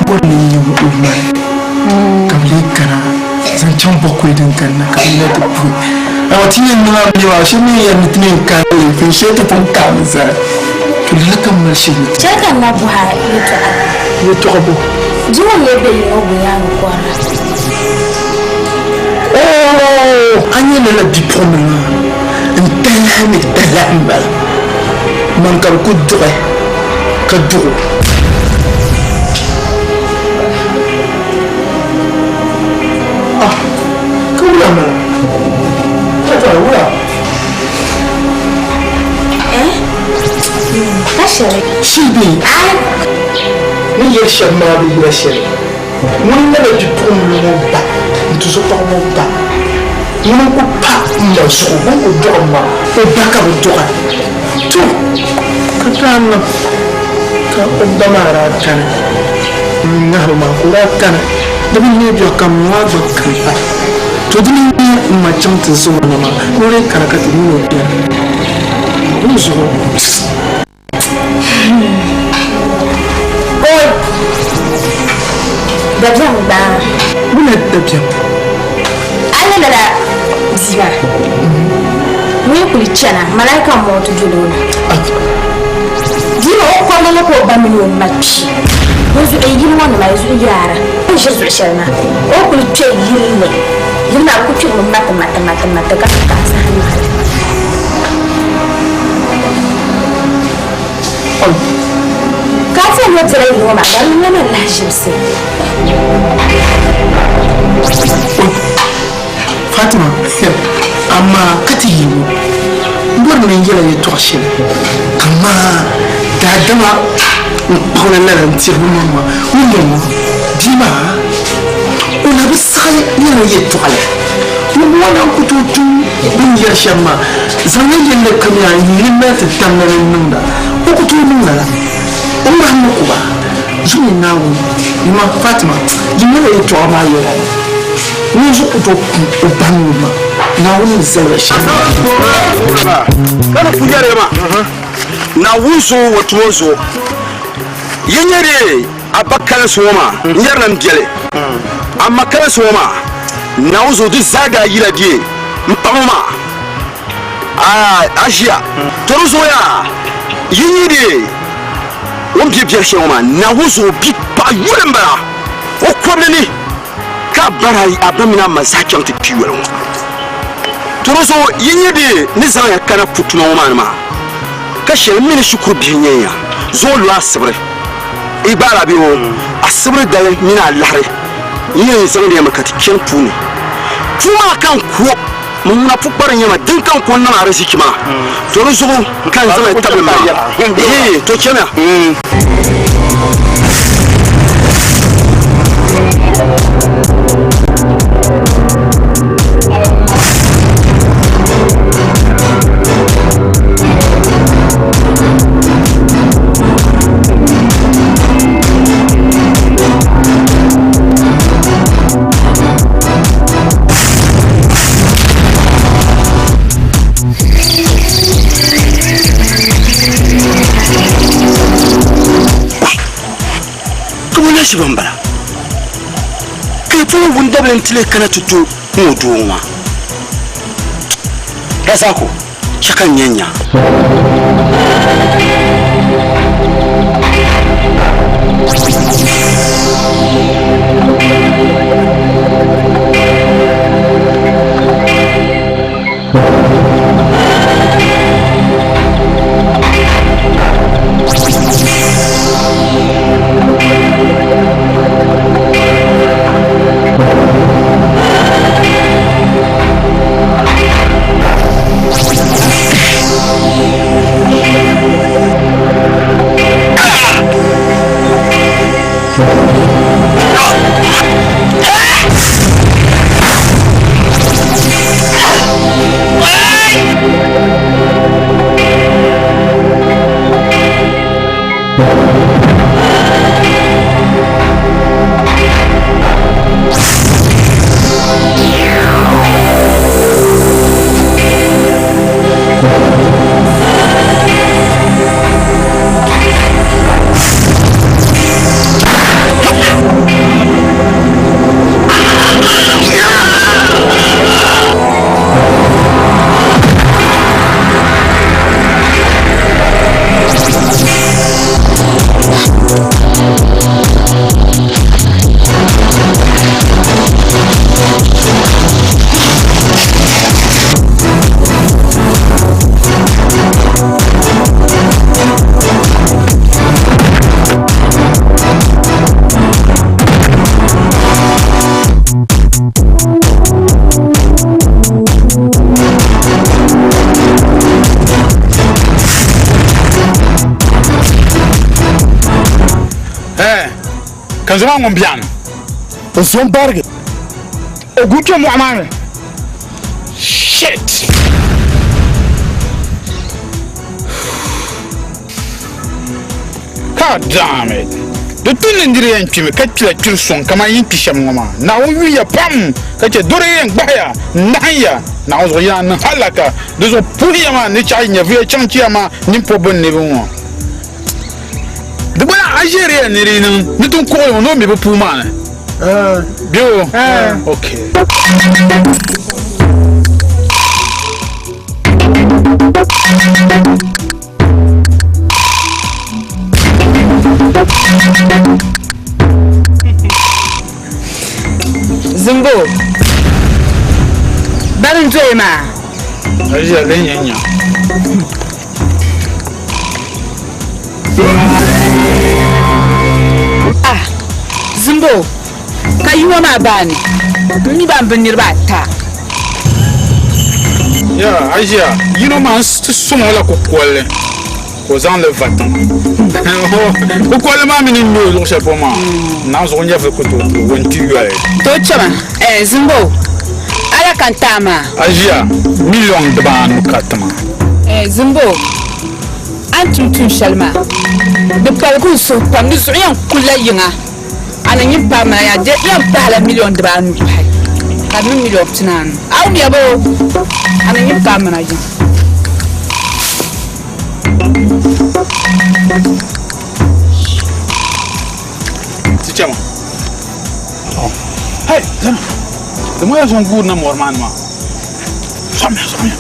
bɔri ni n-nyɛ o mali ka bɛ lee kana zaŋ chaŋ bakɔi din kanna ka bɛ na ti puhi. Amaa ti yɛn niŋ a mi maa shee mi yɛn ni ti ni yɛn kana lifi shee ti pun kaami zali. To lala ka m mali shee ni ti. Chɛli ka n na bɔhi a yɛtɔɣa. Yɛtɔɣa bɔ? Di ŋɔ n-lee be yi ŋɔ gunyaaŋa kɔrila. Oo! A nya lala bipuɣimbila maa n-talahi mi talahi m-bala. Man ka bɛ ku duɣi ka duɣ o. Ah! Ka wula m-bala? Ka wula? Eh? Ka shɛli. Shii bee? Ai! Ni yɛli shɛm maa bi yira shɛli. Ŋuni n-lala bipuɣimbila ŋɔ ba n-tuzo paɣa ŋɔ ba. Ŋuni n-ku pa m ma zuɣu, bɛ ni ku dɔɣi ma, o ba ka bɛ dɔɣi. To, ka daa niŋ ka o ba maa daa kani n-ŋahibu maa ka o daa kani di bi neei biɛɣu kam ŋɔ gba kani pa. To di ni nyɛ m ma chaŋ ti zaŋ o na maa ni o lee kana ka ti niŋ o biɛri. Dinzuɣu. Oi! Dabiɛm gbaai. Wula dabiɛm? A ni lala bia maa ŋun yi kuli chana, malaika m-mɔɔ ti doli o na. Bia maa o kɔrili ni ka o ba mini o ma kpi. Dinzuɣu yili ŋɔ nima yi zuɣu yaara. O ni ʒiri zuɣu shɛli maa, o kuli kpe yili ni. Yili maa bɛ kuli kpirimi mati mati mati mati ka ti kahi saha nyɔhili. Ka a ti yɛn ni bela yili ŋɔ maa, ka di niŋ ma lahiʒibisi. Fatima, Amaa ka ti yi ŋɔ, m bɔri ni n yɛl a yɛtɔɣ shɛli, amaa daadama n-kpuɣi li lala n-tiri bɛ maŋmaŋa. Ŋun bɔŋɔ, bia maa, o na bi saɣi lala yɛtɔɣili. Ŋumbɔŋɔ na n-ku tooi tum bɛ ni yɛli shɛm maa. Zaŋla yɛlli kam yaa n-yi mali ti tamda ni n-niŋda. O ku tooi niŋ lala. O ŋmahim ni ku ba. Zuŋɔ Naawuni, yima Fatima, yi mali o yɛtɔɣa maa yɛla ni ŋun zuɣu ku tooi kum o bahi ŋun maa. Naawuni ni zali ba shɛm. Ka ni ku yɛri ya maa, Naawuni zuɣu o tuma zuɣu. Yi nya di a ba kalinsi ŋɔ maa, n yɛrila m biɛli, a ma kalinsi ŋɔ maa, Naawuni zuɣu di zaa daa yila di m paɣ ŋɔ maa. A ʒiya, to di zuɣu yaa yi nya di o ni be biɛri shɛli ŋɔ maa, Naawuni zuɣu bi paɣ yuli m-bala o kɔbili ni, ka a bara a ba mini a ma zaa chaŋ ti kpi yoli ŋɔ. To di zuɣu yi nya di ni zaŋ ya kana pu tuma ŋɔ maa ni maa, ka shɛli m mi ni shikuru bihi n-nyɛ ya zuɣu lu asibiri. Yi gbaari a bee o asibiri dali mini alahiri n yɛn zaŋdi ya mi ka ti chani puu ni. Puu maa ka n ku o. Min ŋuna pukpari n-nyɛ ma, din ka n ku niŋ arizichi maa, to di zuɣu ka n zaŋ li tabili ma. Ehe, to chamiya. Ka ŋɔ ban bala ka yi polo wundabili n-ti leei kana ti to ŋɔ doo ŋɔ maa Razako chɛ ka n nya n-nya. Ka zoma ŋun biɛɣu O zo m-barigi. O guui kpe mɔɣu maa ni. Shit! God damn it! Di tu ni nira yɛn kpimi ka kpila kpiri suŋ kamani yi ni kpi shɛm ŋɔ maa. Naawuni yuya pam ka chɛ doro yɛn gbahi ya n-nahim ya. Naawuni zuɣu yaa niŋ hallaka. Di zuɣu puhiya maa ni chaɣi nyɛvuya chaŋ chiya maa nini pɔbbu n niriba ŋɔ. Di gbana a ʒiɛriya ni di niŋ ni tin kuɣili ŋɔ ni o mi bi puu maa ni. Bɛ o? Okay. Zimbo, bani n-doya maa? A ʒiya lee nya nya. Ah, Zimbo, ka yiŋɔ maa baani m mi ban bi niriba ata. Ya, a ʒiya, yino maa n ti sɔŋ o la kukoli ka o zaŋ li va tiŋa. Kukoli maa mi ni ŋme o luɣ shɛli polo maa, naa zuɣu nyɛvili ku tooi ti o nti yoli. To chama, eh, Zimbo, ala ka n taai maa. A ʒiya, miliɔn dibaanu ka ti maa. Eh, Zimbo, a ni tum tuun shɛli maa, di paligi n suhu pam. Di zuɣu yɛn kulila yiŋa. A ni nyin paai maa yaa, di yɛn pahila miliɔn dibaanu pahi, ka di niŋ miliɔn pinaanu. A wumya boo? A ni nyin paai mana yiŋa. Ti chama. Hey, zama. Zama ya zaŋ guuri na mɔri maa ni maa. Sɔmiya, sɔmiya.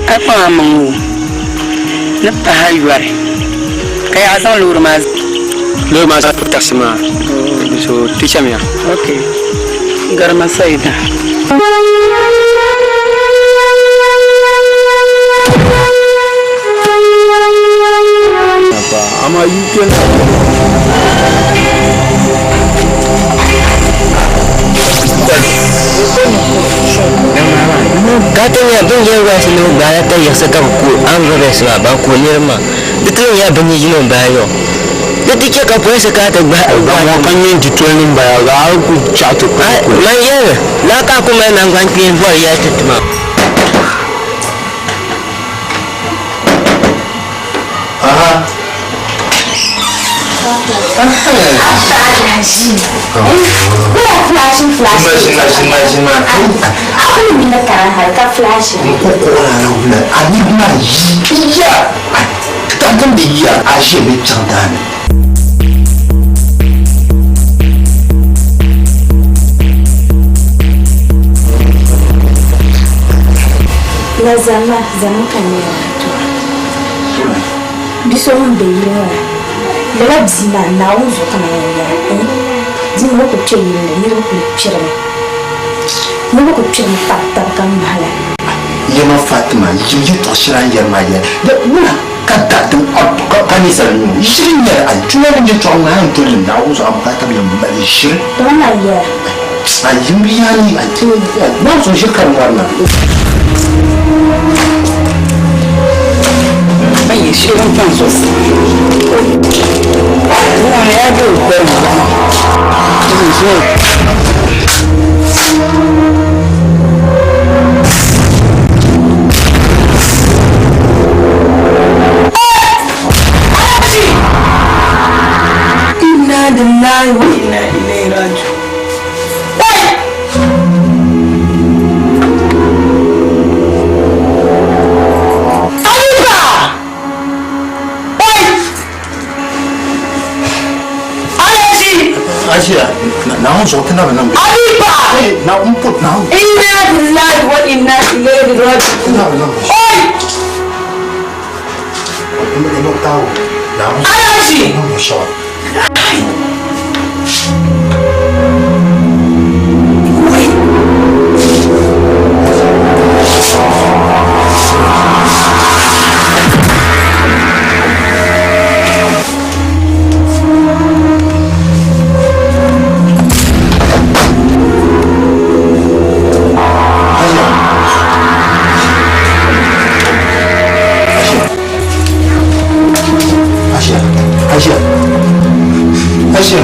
A kpaŋ a maŋ o ni pahi a yɔri ka yaɣa zaŋ loori maa. Loori maa zaɣ taxi maa so ti chamiya. Ok garima Saida. Amaa yi kpɛna. Ka ti nya bɛ ni yɛli wɛɛsi ni bɛ gbaai la yiɣisi ka bɛ ku armed robbers maa ban ku niriba maa. Di ti nyɛla bɛ ni yino m-bala yɔ. Di ti chɛ ka polinsi kana ti gbahi Ka ŋɔ ka nyɛ nti toli ni m-bala ka a ku chaɣ ti kuli kuli. Man yɛli, Lala ka a ku mali naŋgbankpeeni bɔri yɛli ti ti maa. Aha. La zama zama ka nyɛla Bi so ŋun be yili ŋɔ ni, lala bia maa Naawuni zuɣu ka man yɛn yɛra, eh, di ni o ku kpe yili ni niriba kuli kpirimi. Niriba kuli kpirimi kpabi taba ka ŋmahi la. Yɛma Fatima, yim yɛtɔɣ shɛli a ni yɛri maa yɛli, di wula ka daadam ka ninsal nuu ʒiri n-nyɛli a yi tuma ni yɛtɔɣa ŋɔ a yɛn toli li Naawuni zuɣu a bukaata bi yɛn mali ʒiri. Dama man yɛra. A yim bi yaani a Naawuni zuɣu ʒiri ka di ŋɔri na. Inna lillahi wa inna ilaihi raji'un. Ajiya, Naawuni zuɣu ti na bi niŋ bɛ. Abiba! Na n put Naawuni. Inna lillahi wa inna ilaihi raji'un. Ti na bi niŋ bɛ. Oi! Naawuni. Alaji! Niŋ bɛ shɛba. Ajiya, Ajiya, Ajiya.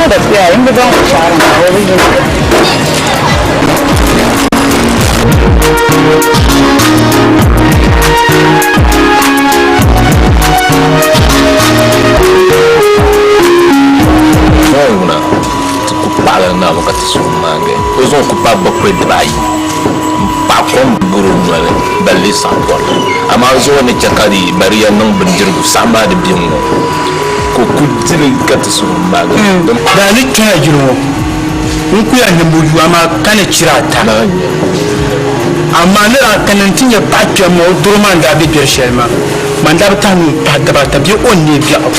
Niŋda kpiya n bi baŋ o chaɣiri maa o bi yina. Ŋuna ti ku paɣila Naawuni ka ti suhu maagi o zuɣu ku paai bakɔi dibaayi m-paɣi kom buri o noli balli saɣim pɔri. Amaa zuɣu ni chɛ ka di bariya niŋ bindirigu saɣim maa di be ŋ-ŋɔ ka o ku di li ka ti suhu maagi. Daa ni kpɛna yili ŋɔ n-kuya nimbu yu amaa ka ni chira ata. Amaa ni daa kana nti nya paɣa kpɛm maa o doro maa ni daa be gbɛri shɛli maa, man daa bi tahi nuu m-pahi daba ata bee o ni neei biɛɣu.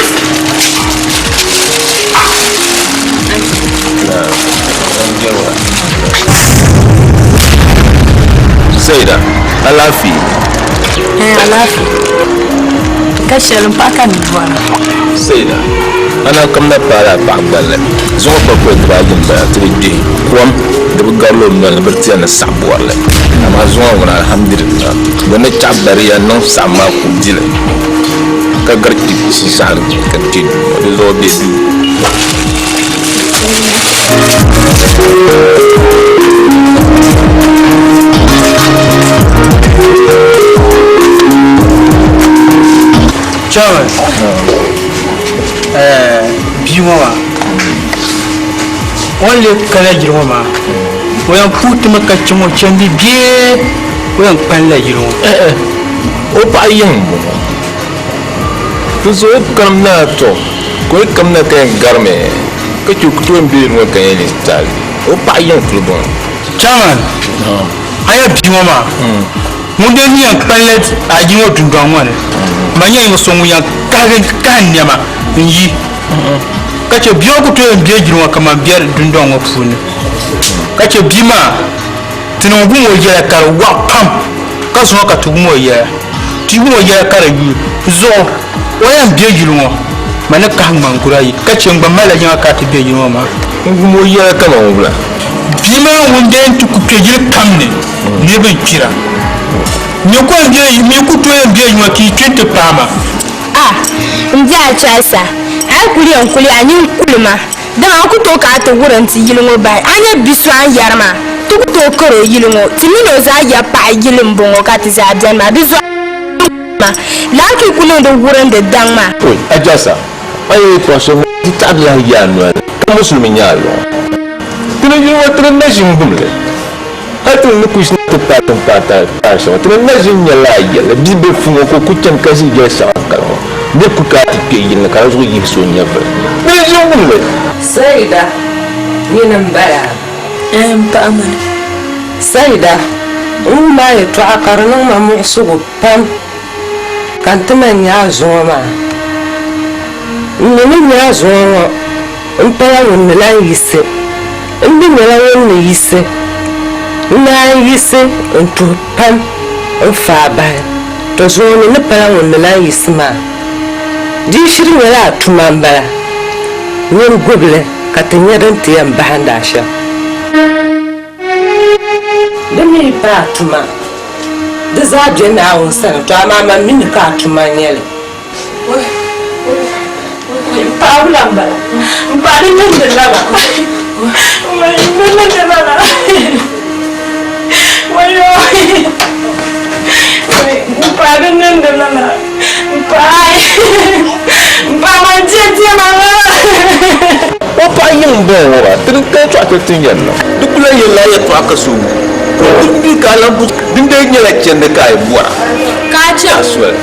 Saida, alaafee? Eh, alaafee. Ka shɛli m-pahi ka ni bɔra. Saida, a na kamina paala a paɣa gballi. Zuŋɔ bakɔi dibaayi m-bala ti bi gbihi kom di bi garila o noli ni bɛ ti yɛn ni saɣi bɔrili. Amaa zuŋɔ ŋuna alhamdulillah bɛ ni chaɣi bariya niŋ saɣim maa ka o di li ka gari kpi saɣim ka kpe duu ŋɔ di zuɣu bɛ duu. Chairman, bia ŋɔ maa o ni lee kana yili ŋɔ maa o yɛn puhi ti mi ka chaŋ o chandi bee o yɛn kpanila yili ŋɔ? O paɣa yiŋ m-bɔŋɔ. Di zuɣu o karim na tɔ ka o yi kamina ka yɛn garimi ka chɛ o ku tooi be ŋɔ ka yɛn taali o paɣa yiŋ kuli bɔŋɔ. Chairman, a nya bia ŋɔ maa ŋun dee ni yɛn kpanila a yili ŋɔ dundɔŋ ŋɔ ni man nyɛla ninvuɣ so ŋun yɛn kahigi kahi nɛma n-yi ka chɛ bia ŋɔ ku tooi yɛn be yili ŋɔ kaman bɛ dundɔŋ ŋɔ puuni ka chɛ bia maa ti niŋ wum o yɛla ka di waɣa pam ka zuŋɔ ka ti wum o yɛla. Ti wum o yɛla ka di yuui zuɣu o yɛn be yili ŋɔ ma ni kahi ŋmanguri ayi ka chɛ n gba malila yiŋa ka ti be yili ŋɔ maa. N wum o yɛla kaman wula? Bia maa ŋun dee nti ku kpe yili kam ni niriba n-kpira. Mi ku tooi yɛn be yiŋa ka yi kpi nti paai ma. A! M bia Achaasa, a yi kuli yɛn kuli a nyin kuli ma. Dama a ku tooi ka a ti wurim ti yili ŋɔ bahi. A nya bi so a ni yɛri maa, ti ku tooi kar o yili ŋɔ. Ti min o zaa ya paɣa yili m-bɔŋɔ ka ti zaa beni maa. Di zuɣu a ni kuli ma, lala ka yi ku niŋdi wurindi daŋ maa. Oi, Ajasa, a yi yɛtɔɣ shɛli ŋɔ ti taɣi lahi yi a noli ni, ka musulimi nyɛ a luɣa. Ti ni yuli ŋɔ ti ni na ʒi n-gum li. Hal ti ni kuli ti paai ti ni paai taai shɛŋa, ti ni na ʒi n-nya lala yɛlli. Bia be fu ŋɔ ka o ku chani ka ʒi yɛl shɛŋa kali ŋɔ. Nir ku ka a ti kpe yili ni ka di zuɣu yiɣisi o nyɛvili. Ti ni ʒi n-gum li. Saida, nyini m-bala? Ɛɛh, m paɣa mani. Saida, n wum a yɛtɔɣa ka di niŋ ma muɣisigu pam ka n ti man nya a zuŋɔ maa. M mi ni nya a zuŋɔ ŋɔ, m pala ŋun ni lan yiɣisi. M mi nyɛla ŋun ni yiɣisi. N naan yiɣisi n-tuhi pam n-faai bahi, to zuŋɔ ni ni pala ŋun ni lan yiɣisi maa. Di yi shiri nyɛla a tuma m-bala, nyin gbibi li ka ti nya din ti yɛn bahindi a shɛm. Di mi yi pa a tuma, di zaa be Naawuni sani, to amaa man mi ni ka a tuma n-nyɛ li. M paɣa wula m-bala? M paɣa di niŋdi lala. Di niŋdi lala. Wayo! M paɣa di niŋdi lala. M paɣa m paɣa man diɛ diɛma lala. O paɣa yiŋ m-bɔŋɔ ŋɔ maa, ti di kali tɔɣa ti tin yɛn niŋ. Di kuli lahi yɛlila yɛtɔɣa ka so wum. Di mi ka a lahi bo din dee nyɛla chɛndi ka a yi bɔra. Ka a chaŋ. A soli.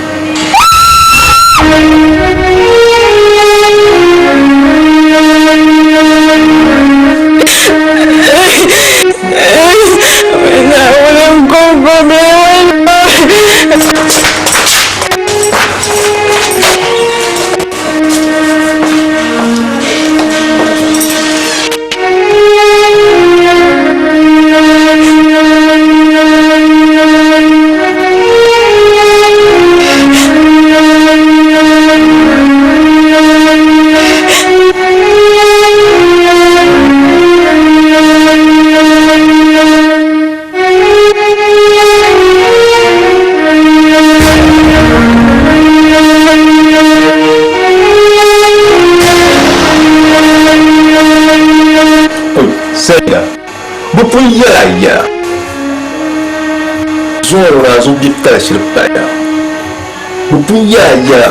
Bɛ pun yɛl a yɛla. Zuŋɔ ŋuna a zuɣu biɛtali shiri paliya. Bɛ pun yɛl a yɛla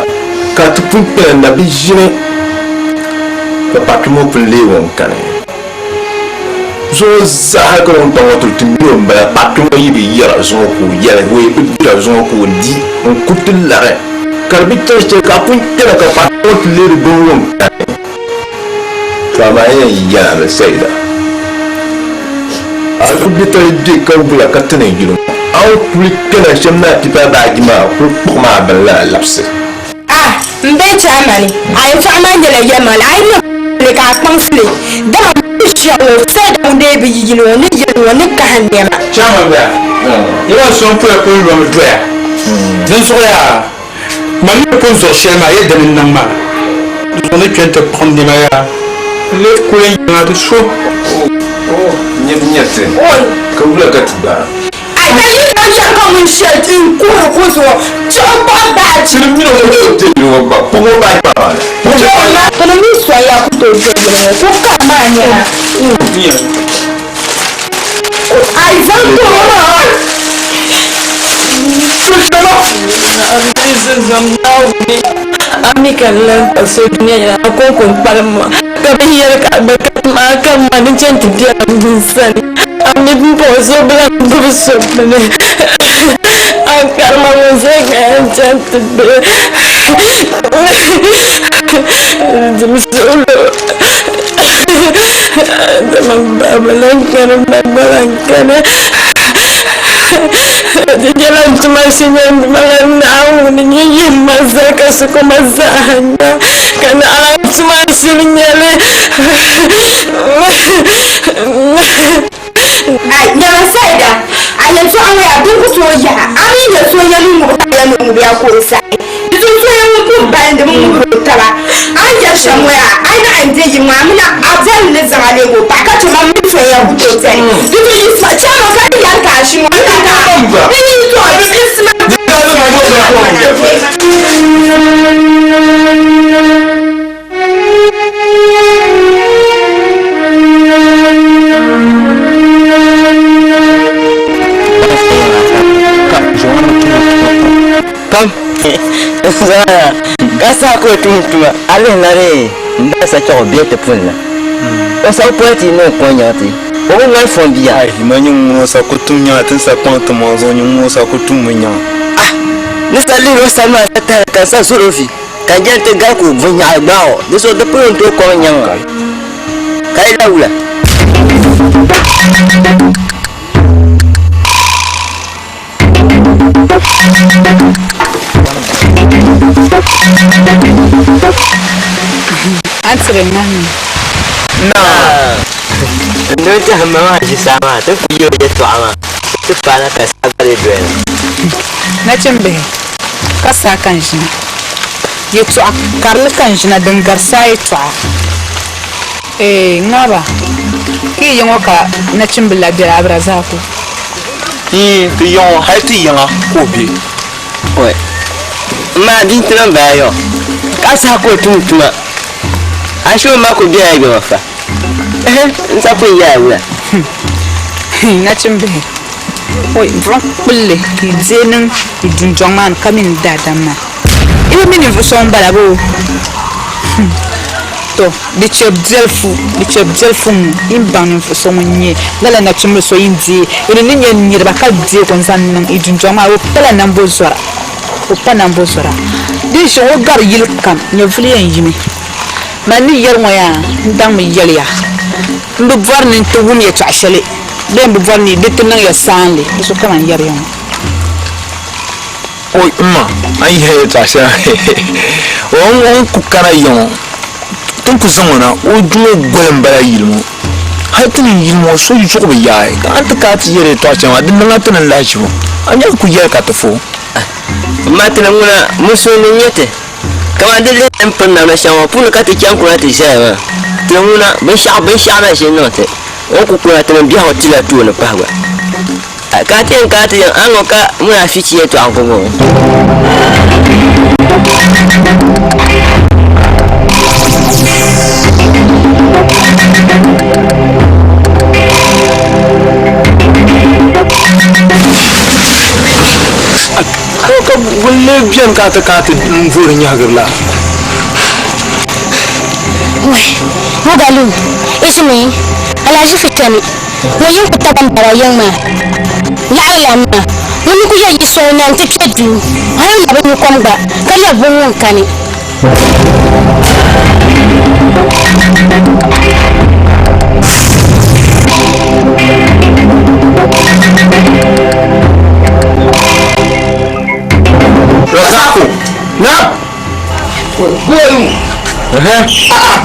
ka a ti pun kpɛna na bi ʒini, ka paɣikpɛma ŋɔ pun leei ŋun kani. Zuŋɔ zaa hal ka wuntaŋ ŋɔ tuli ti mini o m-bala, paɣikpɛma ŋɔ yi bi yɛra zuŋɔ ka o yɛli, o yi bi dira zuŋɔ ka o di n-ku ti lari, ka di bi chaŋ shɛli ka a pun kpɛna ka paɣikpɛma ŋɔ ti leeri bini ŋun kani. To amaa yɛn yɛlimi Saida, a ku bi tali be ka wula ka ti ni yuli ŋɔ, a ni kuli kpɛna shɛm ni a pipa baaji maa kuli kpuɣim a bini la labisi. A, M be chaamani, a yɛltɔɣa maa nyɛla yɛlimaŋli, a yi niŋ li ka a kpaŋsi li, dama m ni ʒiya ŋɔ Saida ŋun dee bi yi yili ŋɔ ni yɛli ŋɔ ni kahim nɛma. Chairman bia, yɛla so n-puya pun lomi doya, dinzuɣu yaa. Man mi pun zuɣu shɛli maa, yɛ dini n-niŋ maa? Di zuɣu ni kpe nti kpuɣi n nɛma yaa, n lee kuli n yiŋa di so. O nyɛ bi nya ti, ka wula ka ti gbaai? A ka yi niŋ shɛm ka ŋun shɛli n-kuhiri ku zuɣu chuɣu kpuɣi baaji. Ti ni mini o ni tooi kpe yili ŋɔ gba, kpuɣim o baaji maa maa ni. Ti ni mi soya ku tooi kpe yili ŋɔ, ku kari maa nɛma. A yi zaŋ ti o maa. A mi ka n lan pa so dunia nyɛla a kɔŋko n-kpalim ma, ka bɛ yɛli ka a gba ka ti maa ka ma ni chani ti bela m sani. A mi pumpɔŋɔ so bi lan gbubi so bini. A karima ŋun zali ka yɛn chani ti be dim suɣulo. Dama m ba bi lan kani, m ma gba lan kani. Di nyɛla n tuma shɛnyɛndima la Naawuni nyɛ yim ma zaa ka shikoma zaa nya, ka naɣila n tuma shili nyɛ li. Ai, nyama Saida, a yɛltɔɣa ŋɔ yaa din ku tooi yaha, a mi nyɛ so yɛn ni ŋubi ka yɛn ni ŋubiya ka o saɣi. Di zuɣu so yɛn ŋun pun balindi mi ŋubiri o taba. A ni yɛli shɛm ŋɔ yaa, a yi naɣ yɛn deei yili ŋɔ, a mi na a bɔri ni zaŋ a leeg o paɣa ka chɛ ma mi so yɛn ku tooi tɛli. Di zuɣu yiɣisima, chama ka di yɛli ka a ʒi ŋɔ, n na ka n yi tooi yiɣisima. Pam zaa ka saha ka o tum tuma a lihi na di n daa sa chaɣ o bee ti pun la o sa poli ti niŋ ko nyaŋ ti o bi ŋmani fɔn bia. Ai ma nyin ŋun o sa ku tum nyaŋ ti ni sa kpaŋ ti maŋ zuɣu nyin ŋun o sa ku tum mi nyaŋ. Ah ni sa lihiri o sani maa sa tahili ka n sa zɔr o vi. Ka n jɛli ti gari ka o vuhi nyaɣi gbaag o, di zuɣu di polo n-tooi kɔŋ nyaŋ a, ka yi la wula? A ni tiri ŋahim. Naa! N ni tɛhi m ma maa ʒi saa maa, ti ku yi o yɛtɔɣa maa, ti paana ka saa gba lee doya na. Nachimbihi, ka saa ka n ʒina. Yɛtɔɣa karili ka n ʒina din gari saa yɛtɔɣa. Eeh ŋaaba, ka yi yiŋɔ ka nachimbila bela Abdirazaku? Iin, ti yiŋɔ, hali ti yiŋa ka o be. Oi, m ma bia nti niŋ bala yɔ, ka saha ka o tum tuma. A shiri o ma ku bela gbema fa. Ehe, n sa pun yɛla wula? Hii, nachimbihi, oi, buɣim kpulli ka yi deei niŋ yi dundɔŋ maa ni ka mini daadam maa. Yi bi mi ninvuɣ so ŋun bala bee? Hum, tɔ, di chɛ biɛlifu, di chɛ biɛlifu ŋ-ŋɔ, yi ni baŋ ninvuɣ so ŋun nyɛ lala nachimbil so yi ni deei, yi ni ni nyɛ niriba ka deeg o n-zaŋ niŋ yi dundɔŋ maa ni, o pala nambɔzɔra, o pa nambɔzɔra. Din ʒe ŋɔ gari yili kam, nyɛvili yɛn yimi. Man ni yɛli ŋɔ yaa, n daŋmi yɛli ya, m bi bɔri ni n ti wum yɛtɔɣ shɛli bee m bi bɔri ni di ti niŋ ya saanli, di zuɣu ka man yɛri ya ŋɔ. Oi m ma, a ni yɛli yɛtɔɣ shɛli o ni ku kana ya ŋɔ, ti ni ku zaŋ o na, o duŋ o goli m-bala yili ŋɔ. Hal ti ni yili ŋɔ so zuɣu bi yaai, ka a ni ti kana ti yɛli yɛtɔɣ shɛli maa, di niŋ a ti ni lahiʒibu. A mi a ni ku yɛli ka ti fo. M ma, ti ni ŋuna musulimi n-nyɛ ti. Kamani di lihi ni piri namda shɛŋa ŋɔ puuni ka ti chaŋ kuna ti ʒɛya maa, ti ŋuna binshɛɣu binshɛɣu na ʒi n-niŋ ti, o ni ku kuna ti ni biɛhigu tila tooni pahi gba. Ka a ti yɛn kana ti yɛn a ŋɔ ka munaafichi yɛltɔɣa n-ku bɔŋɔ. Ka ŋun lee beni ka a ti kana ti voori nyɛhigiri la? Wai, Mugalu, Ismi, Alhaji Fitani, ŋɔ yin ku taba m-bala yiŋ maa. Laɣiri lan maa, ŋun ni ku yɛn yi soli na nti kpe duu, hal n na bi nyu kom gba, ka lɛbi buni ŋun kani. Razaku. Na. Goyi. A'a.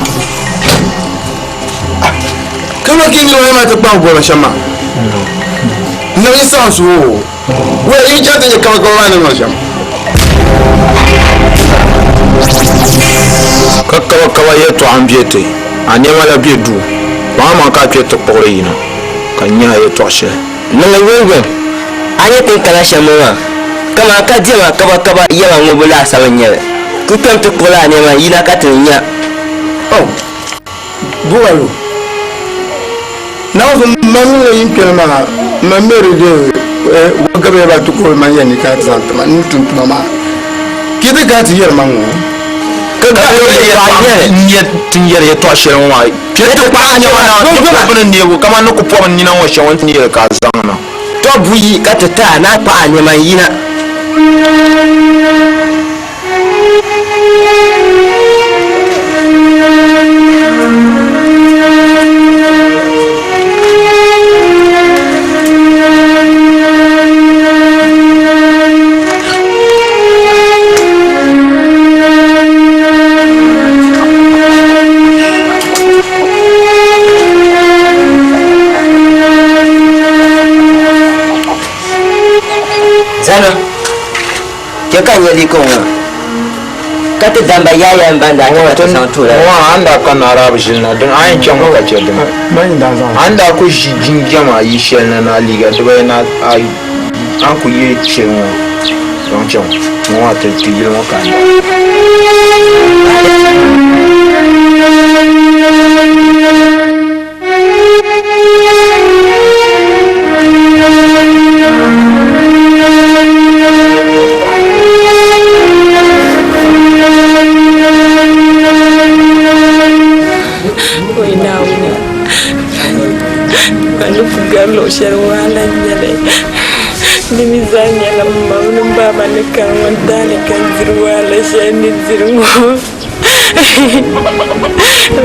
Kama kin yi wani ma ta kpa goma shɛm maa. Na yi san su o. Wai yi chɛ ti nyɛ kama kama maa ni niŋ shɛm. Ka kabakaba yɛtɔɣa m-be ti a nɛma la be duu, kpaŋmaŋ ka a kpe ti kpuɣiri yina, ka n nya a yɛtɔɣ shɛli. Niŋmi yomyom a ni ti kana shɛm ŋɔ maa, kaman ka diɛma kabakaba yɛma ŋubibu laasabu n-nyɛ li. Kul kpɛm ti kpuɣila a nɛma yina ka ti ni nya. Oh, Bugalu, Naawuni ma mi ŋɔ yin kpɛli maa, ma mi di de wa gabiya ba ti kuli man yɛn ni ka ti zaŋ tima n tum tuma maa. Ki ti ka ti yɛri ma ŋɔ. Ka gabiya yɛtɔɣa n-nyɛ ti ni yɛri yɛtɔɣ shɛli ŋɔ maa, kpe ti kpahi a nɛma na ti pɔbi ni neebu kaman ni ku pɔbi n nina ŋɔ shɛm n ti yɛli ka a zaŋ na. Tɔ buyi ka ti ti a ni a kpahi a nɛma n-yina. Zana. Chɛ ka n nya li ka o ŋɔ ka ti damba yaaya m-ban daa chɛ ka ti zaŋ ti o la. Ŋɔ a ni daa kana Arabi ʒili na dini a yɛn chaŋ mi ka chɛ dini? A ni daa ku ʒi jinjama ayi shɛli na ni a liiga dibayi ni a ni ku ye shɛli ŋɔ zaŋ chaŋ ŋɔ maa ti yili ŋɔ ka a nya. Oi Naawuni, a ni ku gari luɣ shɛli wahala n-nyɛ li. Di mi zaa nyɛla m ma mini m baaba ni kani ŋɔ daani ka n diri wahala shɛli n ni diri ŋɔ.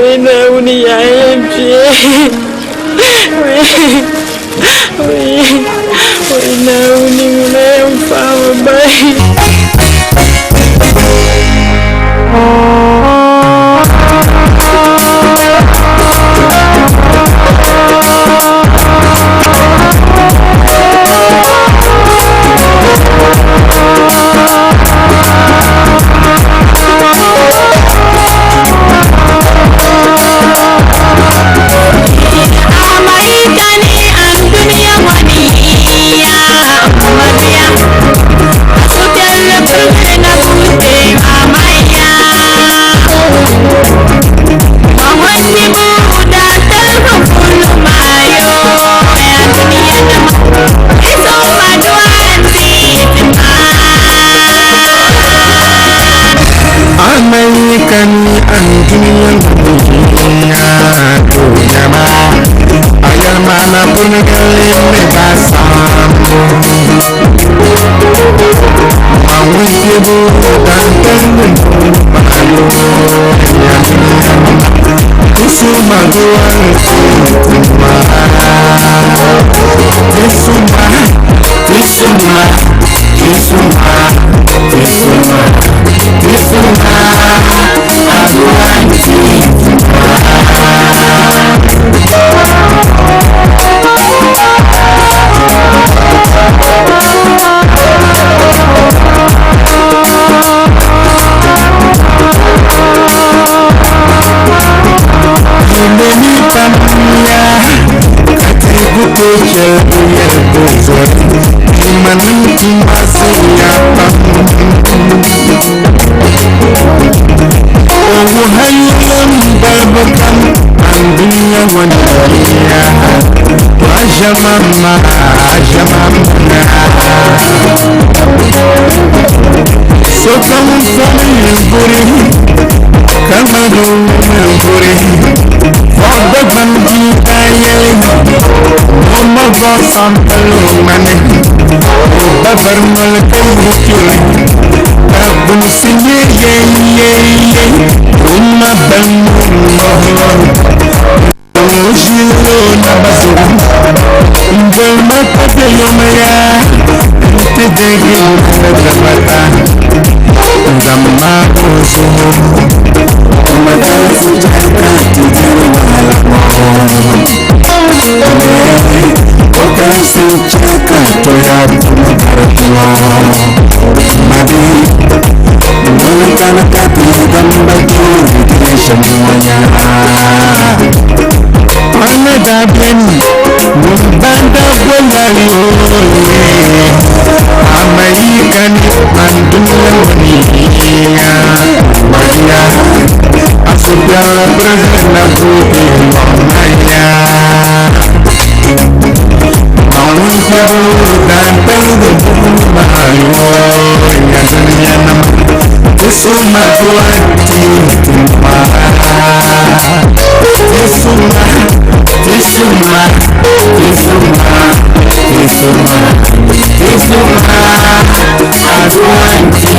Oi Naawuni yaa yɛn kpe. Oi Oi Naawuni ŋuna yɛn faai ma bahi. Sokam fɔli n-vuri, ka ŋmani o mi n-vuri. Fɔɣu Dagbani bia daa yɛli, o ma vɔɣu sampali o ŋmani. O ba bari noli ka yuri kpiri, ka bunsi nyɛ yɛi yɛi yɛi. O ma ba ŋun o ʒili o naba zuɣu. N-doli ma ka be yoma ya, nti deegi damata. N-zaŋ ma o zuɣu. Makansi jaka ti diri wahala Wakansi chaka toya tuma karatuma Mabi Nuna kati gamba kiri shamuanya Ana da beni Mumbanda gwalari oye Amaikani mandula waniya Maria Asubiala brahana bubi mamaya Maun piabu dan pelugu mayo Ya dunia nam Tisuma tuati tima Tisuma Tisuma Tisuma Tisuma Tisuma Aduanti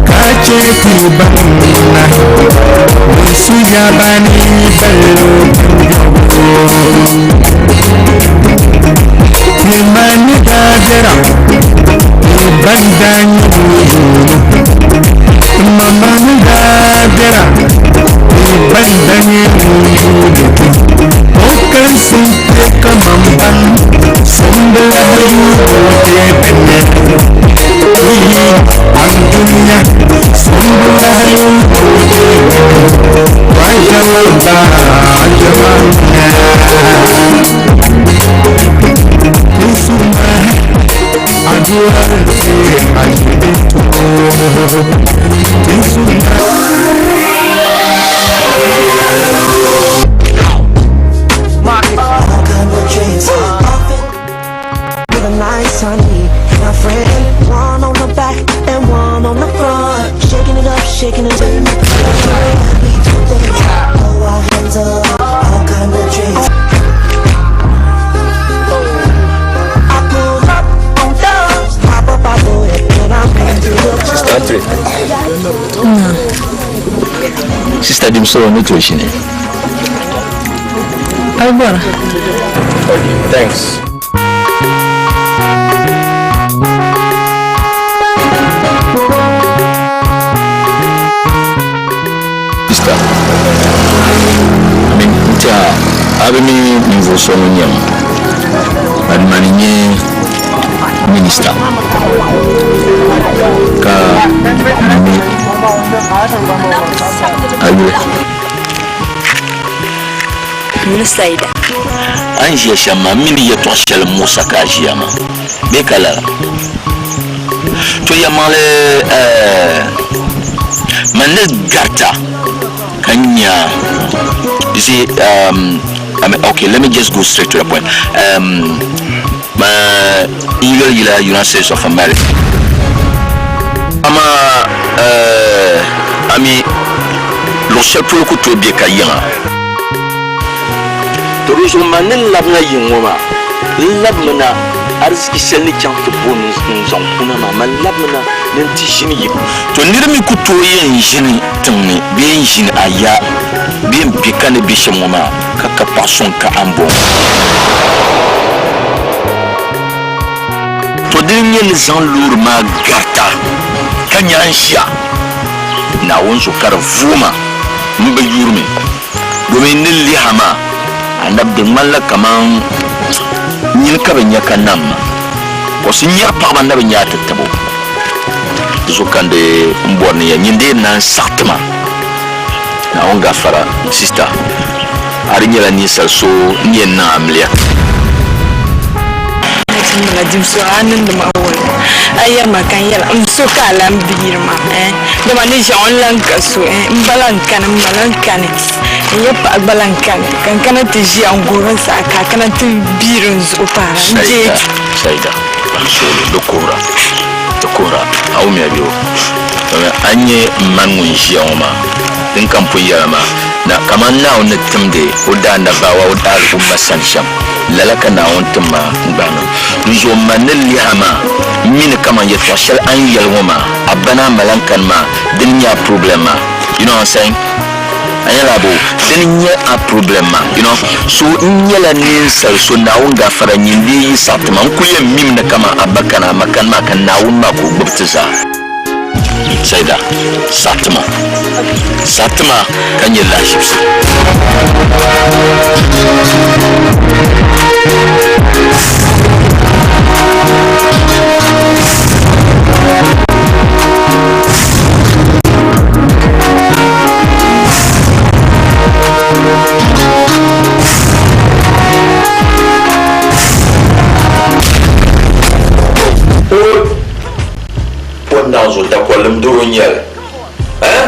Kache ti banna Suya bani bello Timani dadera Banda nyuyu Mama ni dadera Banda nyuyu Okan sinte kamamban Sundela yuyu te benne Andunya Sundela yuyu te benne Wajaba Ajaba Isuma Aduante Ajibeto Isuma With a nice honey, my friend. One on the back and one on the front. Shaking it up, shaking it up. We do things, throw our hands up, all kind of drinks. I pull up on dubs, hop up out the whip, and I'm into the Sister Tre. Sister Dimso ni to shi ne. Ai bora. Okay, thanks. Sister. I mean, ntia abe mi ninvuɣu so ŋun nyɛ ma mani nyɛ minista ka mi a yuli Yuli Saida. A ni ʒiya shɛm maa, m mi ni yɛtɔɣ shɛli m-muɣis a ka a ʒiya maa bee ka lala? To yɛlimaŋli, ɛɛh, man ni garita ka nya, you see, um, I mean, okay, let me just go straight to the point. Um, ma n yoli yila United States of America. Amaa, ɛɛh, a mi luɣ shɛli polo ku tooi be ka yiŋa. To di zuɣu man ni labina yiŋ ŋɔ maa, n labimina ariziki shɛli ni chaŋ ti bo n-zaŋ kuna maa, man labimina ni n ti ʒini yiŋ. To nir mi ku tooi yɛn ʒini tiŋ ni bee n-ʒini a ya bee m-be ka ni be shɛm ŋɔ maa ka ka paɣ suŋ ka a ni bɔŋɔ. To dini n-nyɛ ni zaŋ loori maa garita ka nya n ʒiya Naawuni zuɣu ka di vuui ma m bi yurimi. Domin ni liha maa, anabi di ŋmanila kaman nyini ka bɛ nya ka nam ma. Kɔsi nyari paɣiba na bi nya a ti tabo. Di zuɣu ka n di m bɔri ni ya nyin dee naan saɣi ti ma. Naawuni gafara, sista, a di nyɛla ninsal so n yɛn niŋ amiliya. Nachimba dimso a niŋdi ma wula? A yɛri ma ka n yɛla n so ka a lan biiri ma eh? Dama ni ʒiɛɣu n lan ka so eh? M ba lan kani, m ma lan kani, n ya paɣa gba lan kani, ka n kana ti ʒiya n guhiri n saha ka a kana ti biiri n zuɣu paara n je. Saida, Saida, ban suhuri di kuhira, di kuhira, a wumya bɛ o? Domi a ni nyɛ m mani ŋun ʒiya ŋɔ maa, din ka m pun yɛla maa, na kaman Naawuni ni timdi o daanabawa o daaliumma sani shɛm, lala ka Naawuni tim ma n-gbahi niŋ. Dinzuɣu man ni lihi a maa, m mi ni kaman yɛtɔɣ shɛli a ni yɛli ŋɔ maa, a ba ni a ma lan kani maa, dini n-nyɛ a problem maa. You know what I'm saying? A nyɛla a bo? Dini n-nyɛ a problem maa, you know? So n nyɛla ninsal so Naawuni gaafara nyin dee yi saɣi ti ma, n kul yɛn mimi ni kaman a ba kani a ma kani maa ka Naawuni maa ka o gbibi ti zaa. Saida, saɣitima, saɣitima ka nyɛ lahiʒibisi. O naɣ zuɣu dakolim doro n-nyɛ li. Eh?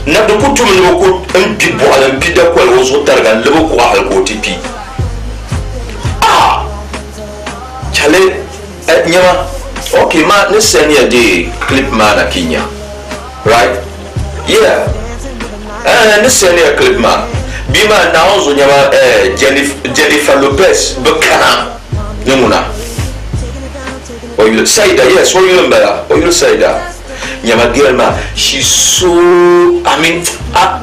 Nabi di ku tumi ni o ku n-kpi bɔɣili m-pi dakoli o zuɣu tariga n-lab o kuɣa hal ka o ti kpi. Ah! Chale, eh, nyama. Ok, ma ni send ya di clip maa na ki nya. Right? Yeah. Eh, ni send ya clip maa. Bia maa Naawuni zuɣu nyama, eh, Jennifer Lopez bi kana ni ŋuna. O yuli Saida, yes, o yuli m-bala, o yuli Saida. Nyama girl maa, she's so, I mean, a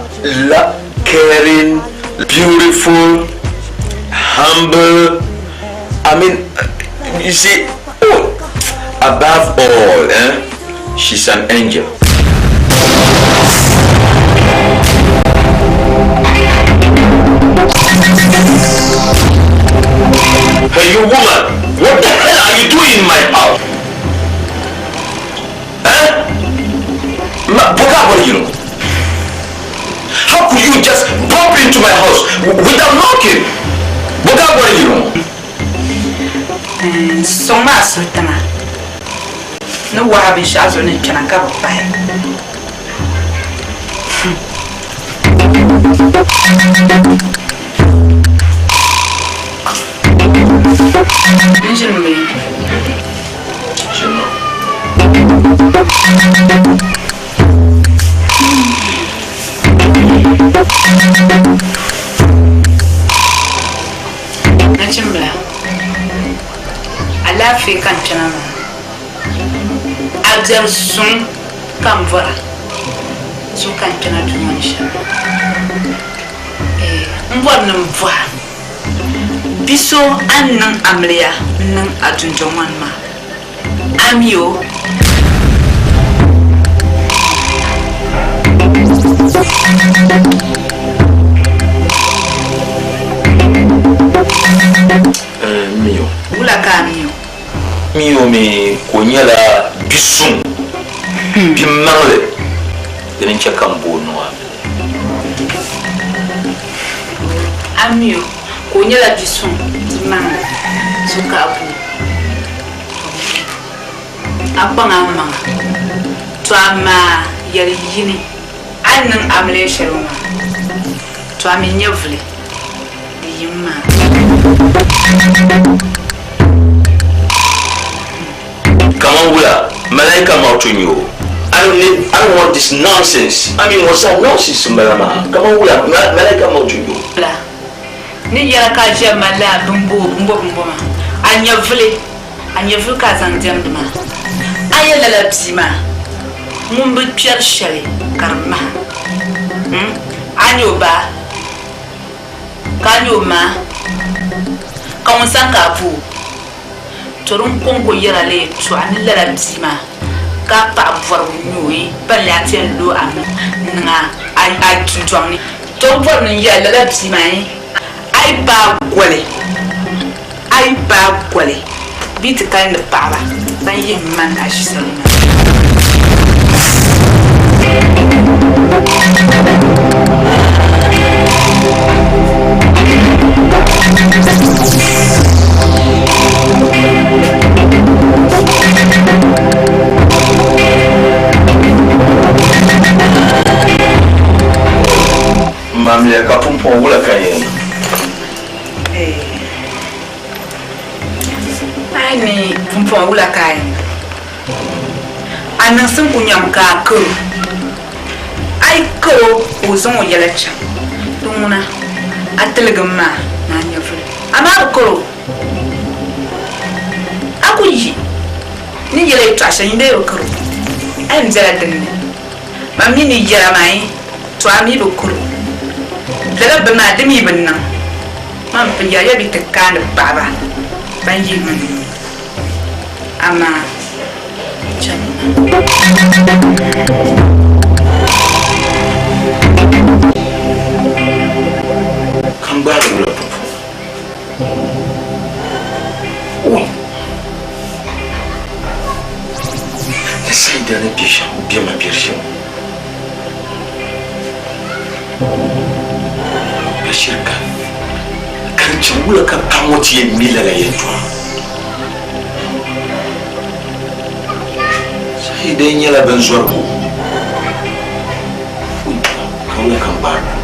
la caring, beautiful, humble, I mean, you see, oh, above all, eh, she's an angel. Hey, you woman, what the hell are you doing in my house? Eh? Ma, what are you? How could you just bump into my house without knocking? What are you? Sɔŋ maa suhu tiŋa ni wahi binshɛɣu zuɣu ni kpɛna ka bi pahi. N ʒini mi. Nachimbila, alaafee ka n kpɛna maa. A biɛri suŋ ka n bɔra, zuɣu ka n kpɛna duu ŋɔ ni shɛm. N bɔri ni m bɔh a, bi so a ni niŋ amiliya n-niŋ a dundɔŋ ŋɔ ni maa, a mi o? N mi o. Wula ka a mi o? M mi o mi ka o nyɛla bi suŋ, bi maŋli, dini n-chɛ ka m bo o niŋ amiliya. A mi o ka o nyɛla bi suŋ ti maŋli so ka a bo a kpaŋ a maŋa. To amaa yɛli yini a ni niŋ amiliya shɛli ŋɔ maa, to a mi nyɛvuli di yim maa. Kaman wula, malaika mautu n-nyɛ o. I don't need, I don't want this nonsense. I mean, what's that nonsense m-bala maa? Kaman wula, malaika mautu n-nyɛ o. Wula, ni yɛra ka a ʒiya mali a bimbo bimbo bimbo maa, a nyɛvuli, a nyɛvuli ka a zaŋ diɛmdi maa. A yɛn lala bia maa ŋun bi kpɛri shɛli ka di maha. Hmm? A nya o ba ka a nya o ma ka ŋun sani ka a bo o. To din kɔŋko yɛra la yɛtɔɣa ni lala bia maa ka a paɣa bɔrigu n-nyɛ o yi pa ni a ti yɛn lo a mi n-niŋ a dundɔŋ ni. To n bɔri ni n yɛli lala bia maa yi a yi paai goli, a yi paai goli bɛ yi ti kalindi paɣiba ban yihi m-mani a ʒisali maa. Mamiya ka pumpɔŋɔ wula ka yɛn niŋ? A yi ni pumpɔŋɔ wula ka a yɛn niŋ? A niŋsim ku nyam ka a kar o. A yi kar o ka o zaŋ o yɛla chaŋ, di ŋuna a tiligim maa ni a nyɛvuli. Amaa a bi kar o, a ku yi ni yɛla yɛtɔɣ shɛli nyin dee bi kar o, a yɛn bela din ni. Man mi ni yɛra maa yi, to a mi bi kar o. Lala bini maa di mi bi niŋ. Man pun yɛliya bɛ ti kaani paɣiba ban yihi ma ni. Amaa chani ma. Ka n gbaari wula pupu. Ui! Ni Saida ni be shɛm, o bema biɛri shɛm. Bashir ka ka n chaŋ wula ka paɣa ŋɔ ti yɛn mi lala yɛltɔɣa. Saida nyɛla binzɔrigu. Ui! Ka wula ka n gbaari pupu.